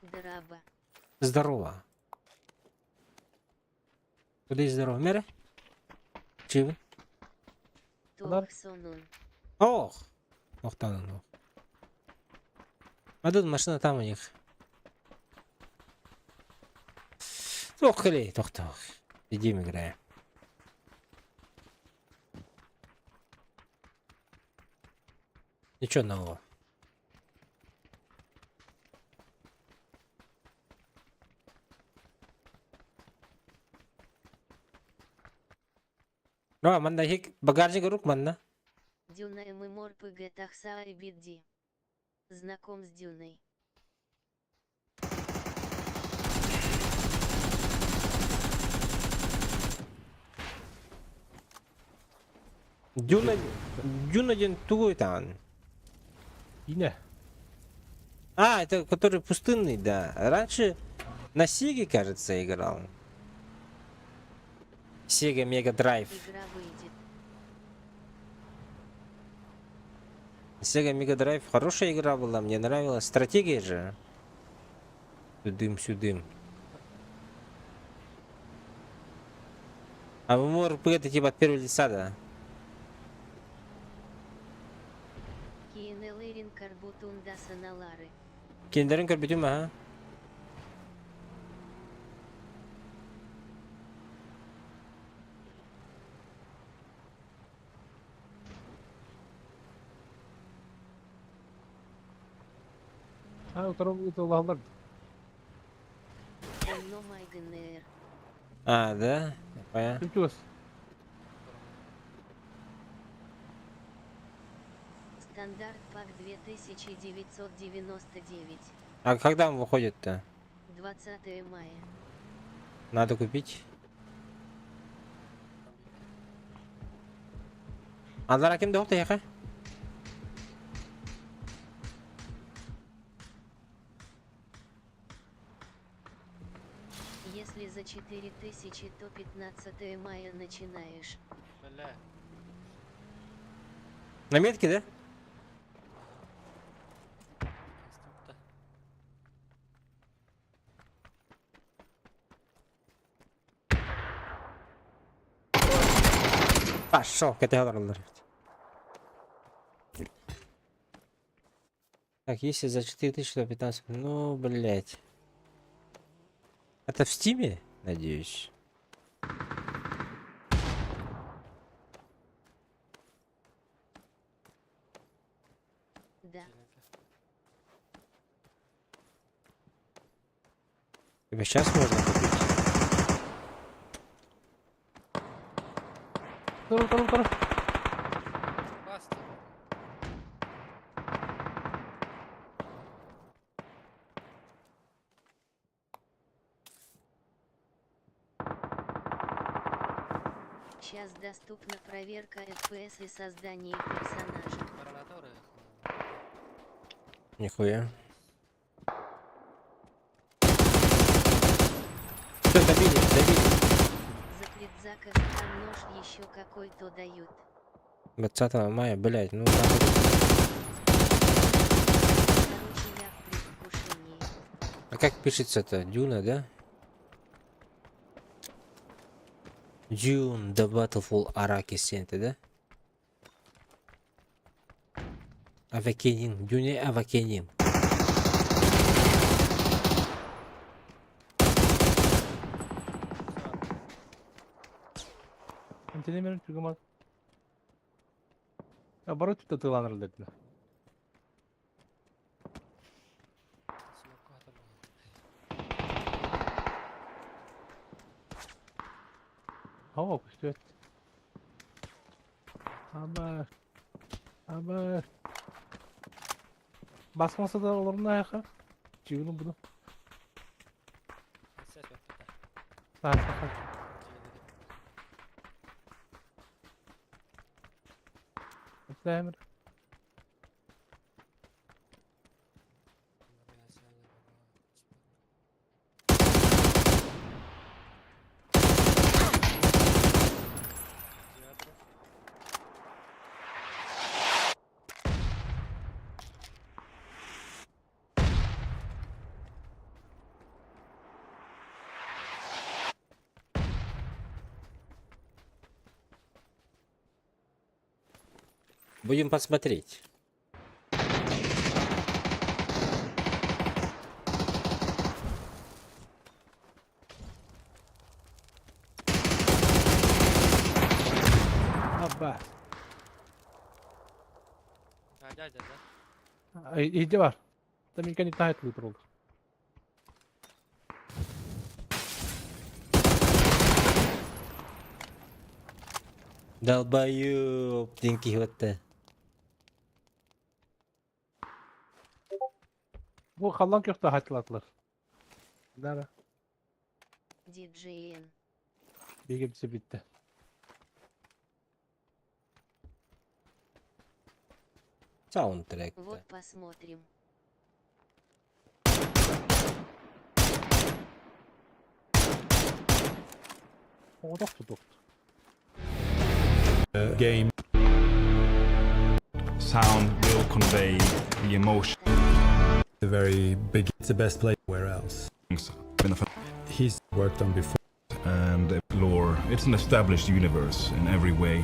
Драба. Здорово. Куда здорово? Мере? Чивы? Адар. Тох сонун. Ох! Ох, там, ох. А тут машина там у них. Ох, клей, тох, тох. Сидим, играем. Ничего нового. А, манна хик багажник рук манна. Дюна ММОРПГ Тахса и Бидди. Знаком с Дюной. Дюна Дюна один тугой там. Ине. А, это который пустынный, да. Раньше на Сеге, кажется, играл. Sega Mega Drive. Игра выйдет. Sega Mega Drive хорошая игра была, мне нравилась. Стратегия же. Сюдым-сюдым. А MMORPG это типа от первого лица, да? Кинелэрин Карбутунда Саналары. Киндерин көрбүтүм, ага. А, утырып ытылалар. Онно Майгнер. А, да? Понятно. Ким чугас? Стандарт пак 2999. А когда он выходит-то? 20 мая. Надо купить. Аллара ким доқты яқа? Если за 4000, то 15 мая начинаешь. Бля. На метке, да? Конструкта. Пошел, категория. Так, если за 4000, то 15. Ну, блять. Это в стиме, надеюсь? Да. Тебе сейчас можно купить? Утырып, утырып, утырып. Баста. Сейчас доступна проверка FPS и создание персонажа. Гранаторы. Нихуя. Все, добили, добили. За предзаказ там нож еще какой-то дают. 20 мая, блять, ну надо. Короче, я в предвкушении. А как пишется-то? Дюна, да? Dune The Battleful Arrakis это, да? Авакенин. Дюне Авакенин. Антенемерин чугамат. А барот тытыланыр дедилер. Смоку атабы. Ава, күстүөт. Аба. Аба. Басмаса да олорно айха. Чигину буду. Саа. Сэмэр. Будем посмотреть. Аба. А, дядя, да? Иди бар. Там никогда не тает выбрал. Долбоёб, деньги вот Бу халлан köfte hatlatlar. Nara. DJN. Бегемси битте. Саундтрек. Вот посмотрим. Оğdak tuttuk. Game Sound will convey the emotion. the very big it's the best place where else he's worked on before And lore. It's an established universe in every way.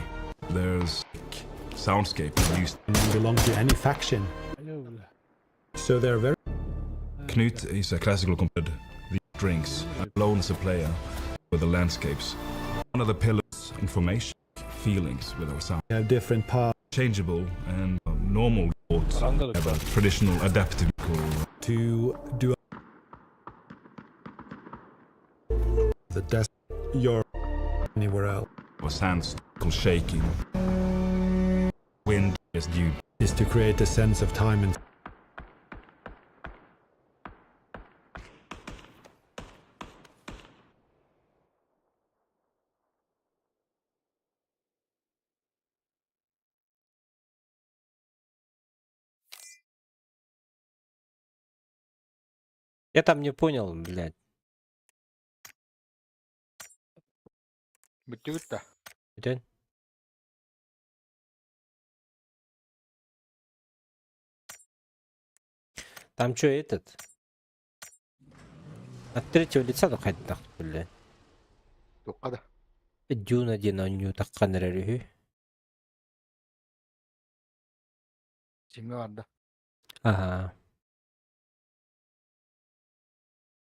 There's soundscape used. and belong to any faction Alo bile. so they're very Knut is a classical composer. The drinks alone as a player with the landscapes. One of the pillars, information, feelings with our sound. have different paths Changeable and normal thoughts Randalık. have a traditional adaptive to do the desk your anywhere else or sands shaking. Wind is due is to create a sense of time and Я там не понял, блядь. Бүттүгүт да. Бүтэн? Там что этот? От третьего лица ну хайдах, блядь. Тукка да. Дюна диэн оонньуу таххан эрэр үһү. Сиңе бар да. Ага.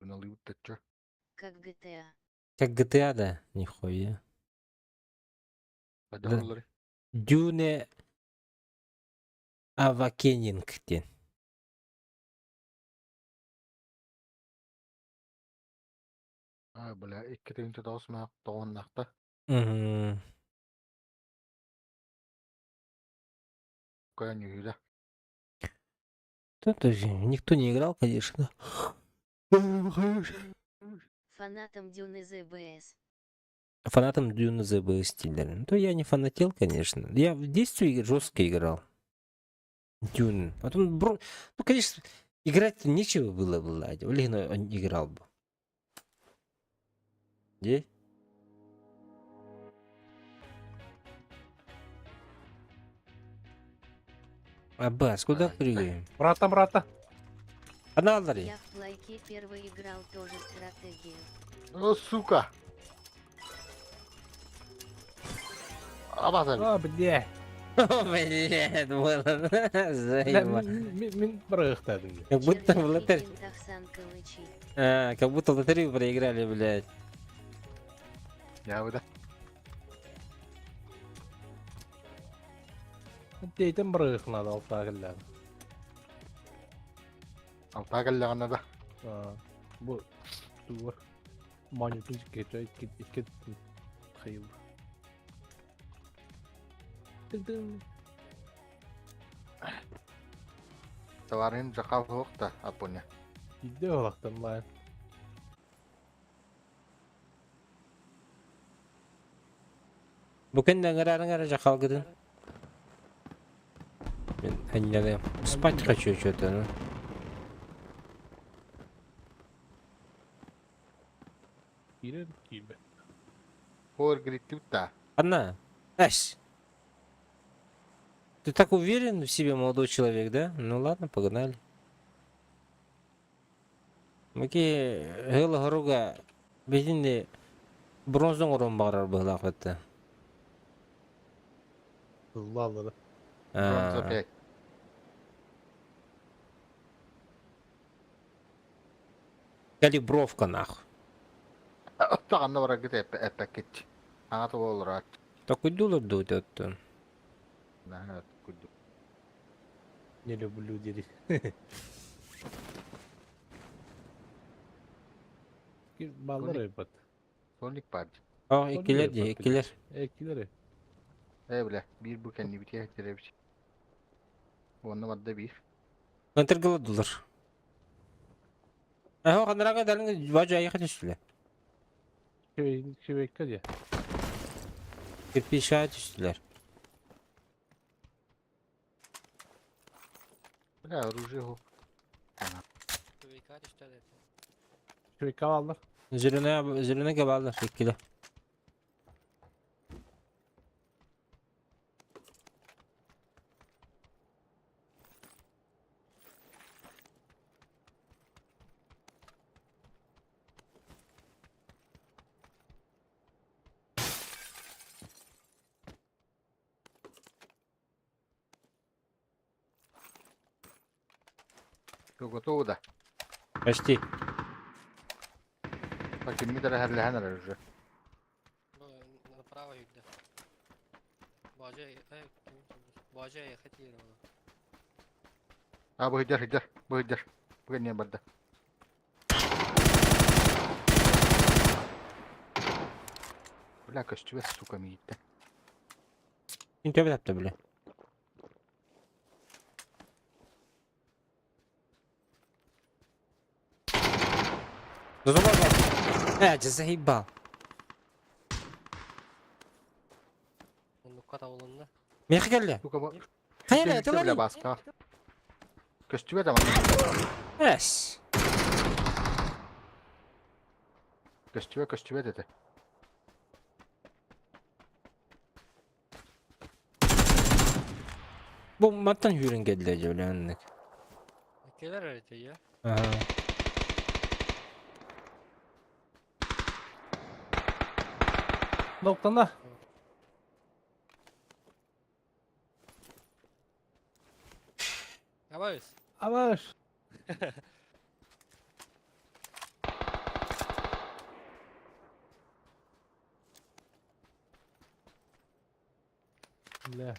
Буналыыбыт таччы. Как GTA. Как GTA, да? Нихуя. Бадах Да. олары. Дюне Авакенинг диэн. А, бля, икки тыгынча тоҕус маах тоҕоннахта. Мгм. Көйөн үһүдэ. Тут тоже никто не играл, конечно. Фанатом Дюны ЗБС. Фанатом Дюны ЗБ стиль. Ну, то я не фанател, конечно. Я в детстве жестко играл. Дюн. Потом, бро... ну, конечно, играть нечего было, блядь. Блин, он играл бы. Где? Аббас, куда Ай, прыгаем? Брата, брата. Аналари. Я в плайке первый играл тоже стратегию. О, сука! Абаза. А, бля. Блядь, было. Бля, Заеба. Мин бырыхтадым. Как будто в лотерею. Червяки Тахсан Калычи. А, как будто в лотерею проиграли, блядь. Я да. Дейтен бырыхнады алтаа кэллээн. Алтаа кэллэҕинэ да. А, Бу тугу монитор кетө икки икки хайыл. Тын-тын. Товарыһын дьахал суох да, Апоня. Иде олақтан лайын. Бу кэннэ ыҥыраарыҥ эрэ дьахалгытын. Мин анньалыам. Спать хочу что-то, ну. Киирэр киирбэт. Хор гриттибит да. Анна, Ась! Ты так уверен в себе, молодой человек, да? Ну ладно, погнали. Маки хыла хоруга битинни бронза оҥорон баҕарар быһыылаах этэ. Тыллааллара. Бронза 5. Калибровка нах. Оттоҕонно бараргыт эппэккит. Аҥа тугу олороот. Такуйдулар дуу оттон. Наһаа курдук. Не люблю дири. Баллар эбит. Соник бар. О, иккилер дии, иккилер. Иккилер. Э, бля, биир бу кэннибитигэр кирэбит. Уонна барда биир. Контргыладылар. Аһо ханарага далын бажа айха түстүлэр. Шевекка дии. Кирпича түстүлэр. Бля, оружие хо. Шевекка түстүлэр. Шевекка аллар. Зеленая зеленая габалар иккилер. Все готово да. Почти. Так, киммит эрэ хэрлэһэн эрэр уже. Направо югда. Бажа хотели. А, быһыдьар, ыдьар, быһыдьар. Бу не барда. Бля, көстүбэт, сука, мииттэ. Ким төбө тапта бile. Э, заебал. Оннукка табылынна. Миэхэ кэллэ. Сука, бу... Хайа, Бля, баска. Көстүбэт ама. Эс. Көстүбэт, көстүбэт этэ. Бу мантан хүрэн кэллэ дьэ Келер эти я. Ага. Ноктана. Абайс. Абаш. Бля.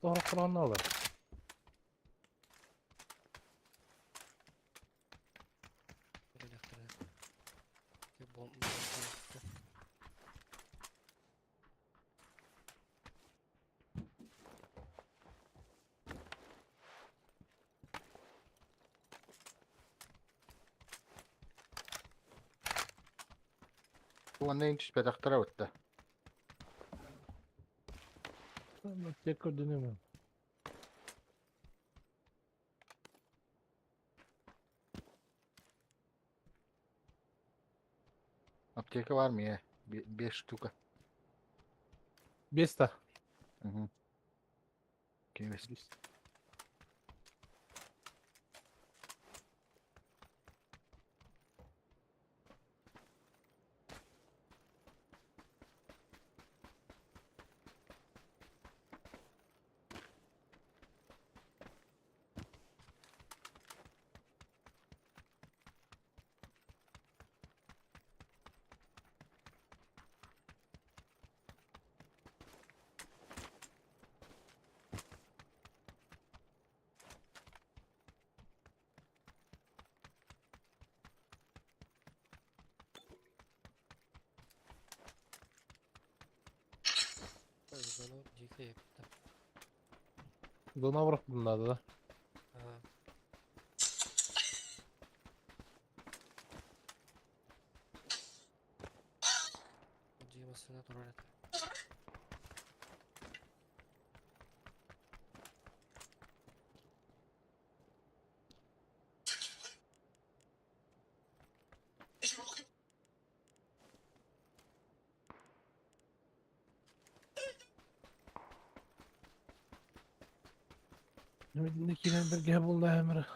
Тоһохтороонно олор. Уонна ин түспэтэхтэрэ бытта. Тек көрдүнүм. Аптека бар ми, 5 штука. Беста. Угу. Кемес. Киһиппит. Дона бырахтым надо да. Ага. Дии массыына турар этэ. Немедinde киирэн бэргэһэ булла эмэр.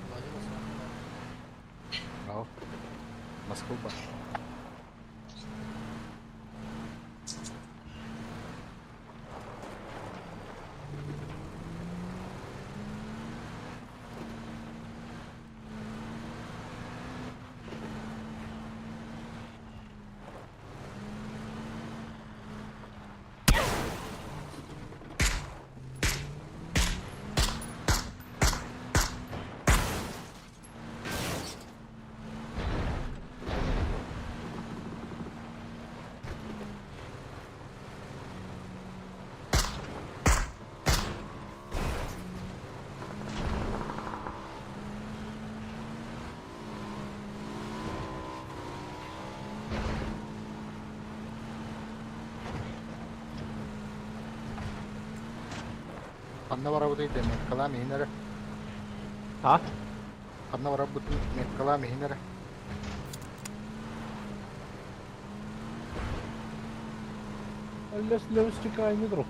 Баадьа массыына. Ау. Москва. Ханна барабыт ыйда меткалаам иһин эрэ. А? Ханна барабыт меткалаам иһин эрэ. Лес левстика не друг.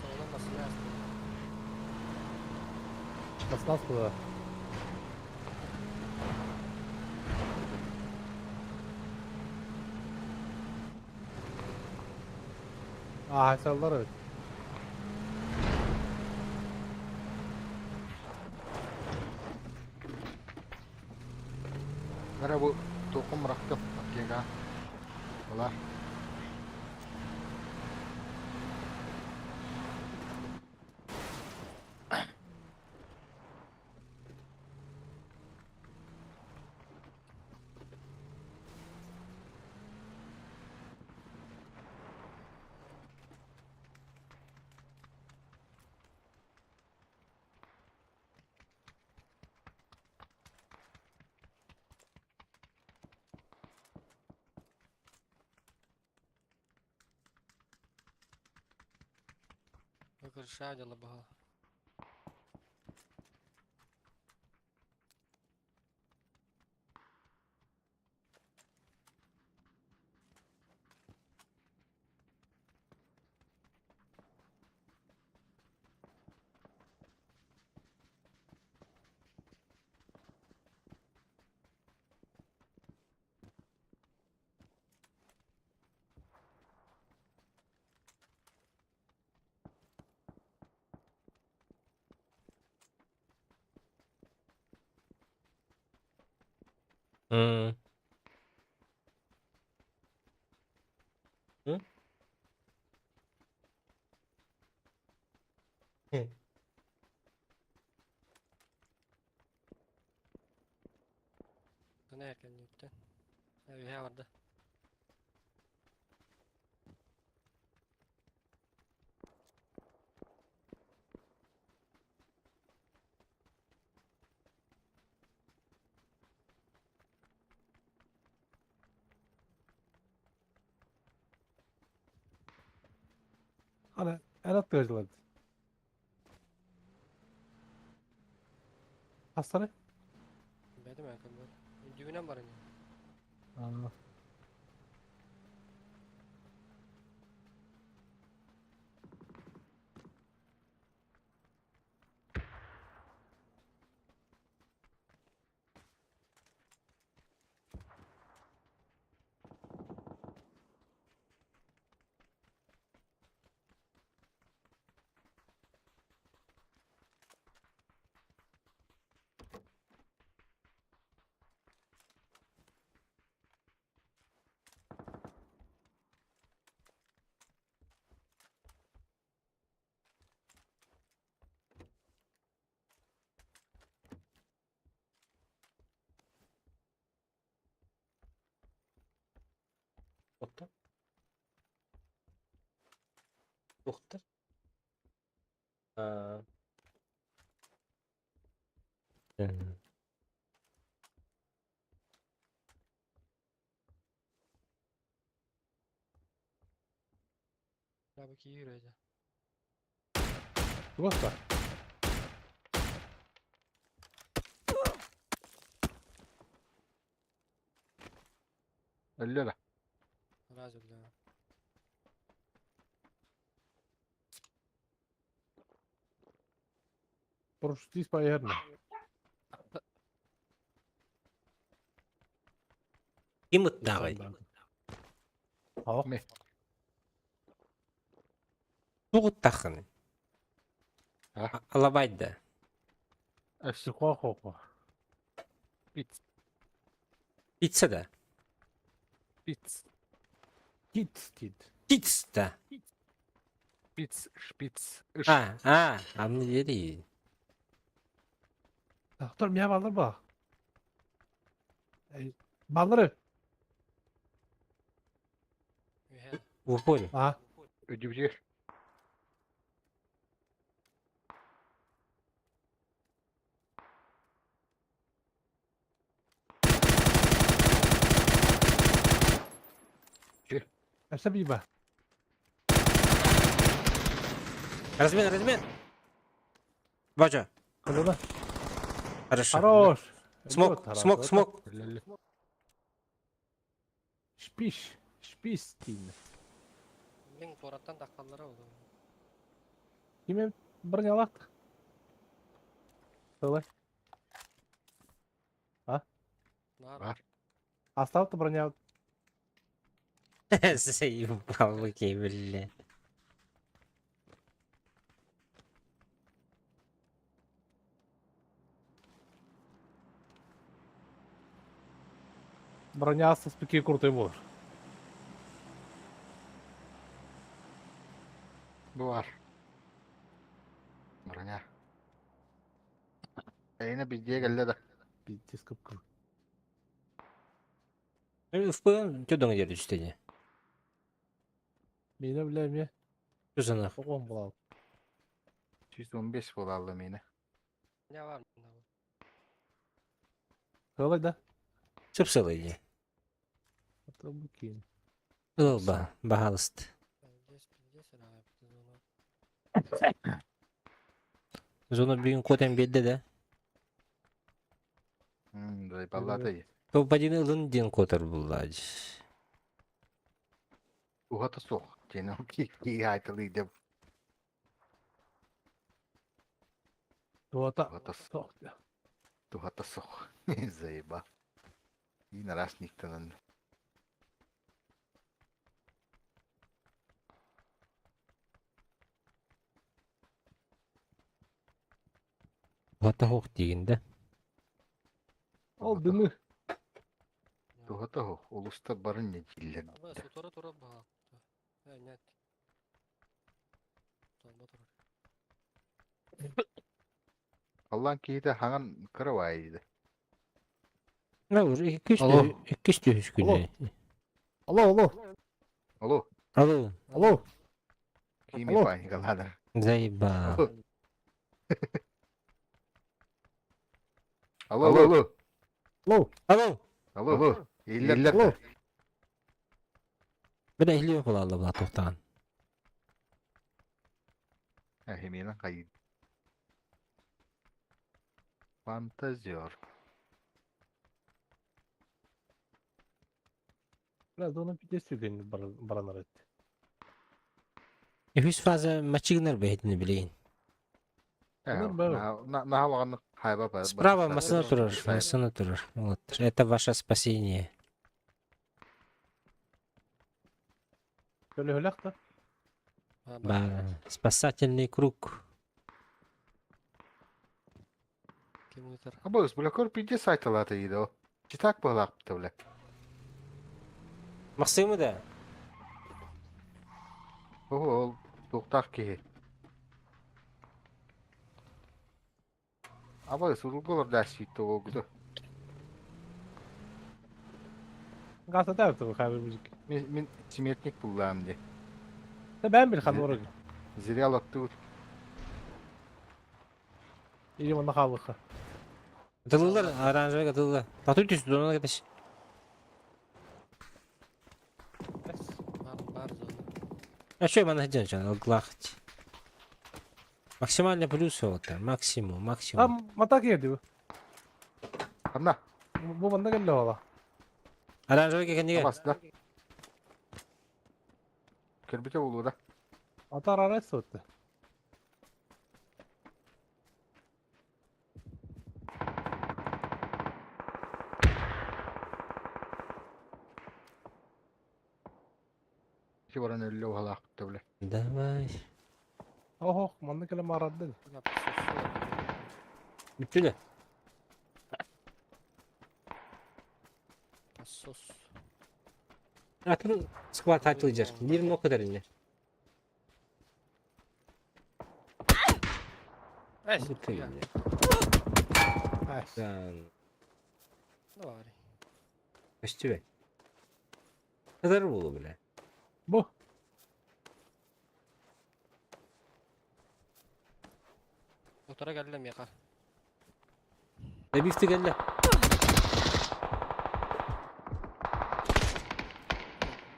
Солонон массыына астына. Маснас куда? А, саллар evet. Нара бу тоқым бырахтым. Аптека. Олар. Выкрашаю дело было. М? М? Үтті. Үһэ барды. Ана, эн аттыгар Хастары? Бәдім әкім бар. Дүгінен бар ene. Аа. Оттон? Доктор? А. Abi ki yürüyece. Туох Өллө да. Razı ol. Поручтись поерно. Ким ыттааҕый? Һоо. Ме. Туох ыттааххыный? А? Алабайда. Өссө Хо-хо-хо. пиц. Пицца да? Пиц. Кит, кит. Пицца да. Пиц. Шпиц. Ыш. А, а, аны диэри. Доктор, меня баллар ба. Эй, Баллары. Үһэ. В упоре. А, Үдүбүтүгэр. өссө биба. Размен, размен. Бача. Кылына. Хорошо. Хорош. Смок, смок, смок. Өллө. Шпиш. Шпис дейм. Мен кораттан таққалары oldu. Киме бронялак? Давай. Нар. Бар. Оставь броня. Заебал, окей, бля. Броня спеки крутой буолар. Бу бар. Броня. Эйне биздиэ кэллэ да. Пиздец кып-кыл. ФПМ, что дома делаешь сегодня? Мени бля ме. Что за нахуй? Оҕом буолал. 115 буолалла миэнэ. Не бар. Кылай да. Сып-сылый иди. Это букин. Ылба, пожалуйста. Здесь, здесь, зона. Зона бүгүн котен берді да. Баллата ий. Топ-1 ылын ден котор булла. Ухата суох. Тена ки ки айтылы деп. Туата. Ухата Сох. Тухата суох. Заеба. И нарас никтанан. Вата хоқ деген да. Ол дымы. Тухата хо. Улуста барын не диллер. Абы сутора тура ба. Э, нет. Толба турар. Аллан киһитэ хаҥан кыра баайыды. Ну, иккис Алло. Иккис түһүс күнэ. Алло, алло, Алло. Алло. алло. Кими Алло. паникалады. Заебал. Алло, алло, алло. Алло. Алло. Алло, алло. Иллер. Алло. Бля, илиэ буолалла була туохтаан. Химена кайы. Фантазер. Biraz da onun pidesi yüklenir baranlar etti. Үһүс фаза мачыгынар бэйэтин билигин. На хайба Справа массыына турар, массыына турар. Вот. Это ваше спасение. Көлөһөлөх да. Ба, спасательный круг. Ким ыытар? Абыз, бля, көр пиде сайталаты иди. Читак была, бля. Максимы да? Ол туқтақ киһи. Абыз, урулголор да ситті огду. Gazete yaptı bu haber müzik. Мен, мен смертник буллаам ди. De ben bir kan oraya. Зря латтыбыт. İyi onda kaldık. Тылылар, оранжевый тылылар. Тату түс, донана кетеш. Бар, бар зона. А что я манаден, глахать? Максимально плюс вот максимум, максимум. Tam matak yedi bu. Анна, Bu banda geldi valla. Оранжевый кенеге. абас да. Кірбіте болу да. Atar araç soğuttu. Ки баран өлі оғалақ бля. Давай. Oh oh mandı kelem aradı. Бля, пососу. Бүттүле. Посос. Атын склад айтылжар. Бир о kadar инде. Эс, Бүттү бля. инде. Ay. Дан. Давай. Көстүбө. Kadar болу бля. Bu. Утара кэллэ миэхэ. Да бифти келле.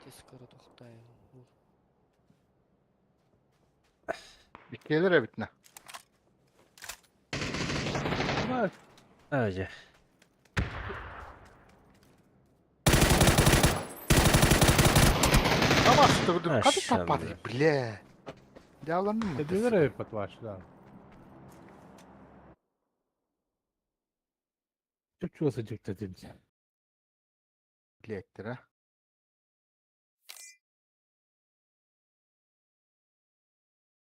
Тескары тохтайын. Биккелер әбітні. Bak. Ажа. Абас, тұрдым. Қады Ашам, таппады, бля. Дяландым mı? Dediler ev patvaşlar. Çok çoğusacak dedim. Bilektir ha.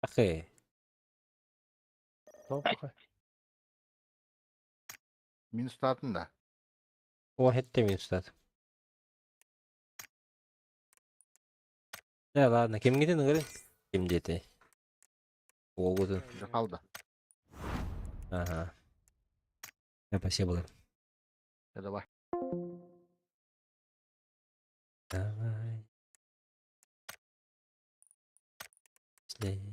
Ахы. Tamam. Минус татын да. О, хетте мин устат. Да ладно, ким кетен гыры? Ким дети? Огудун. Қалды. Ага. Я спасибо. Давай. Давай. Слей.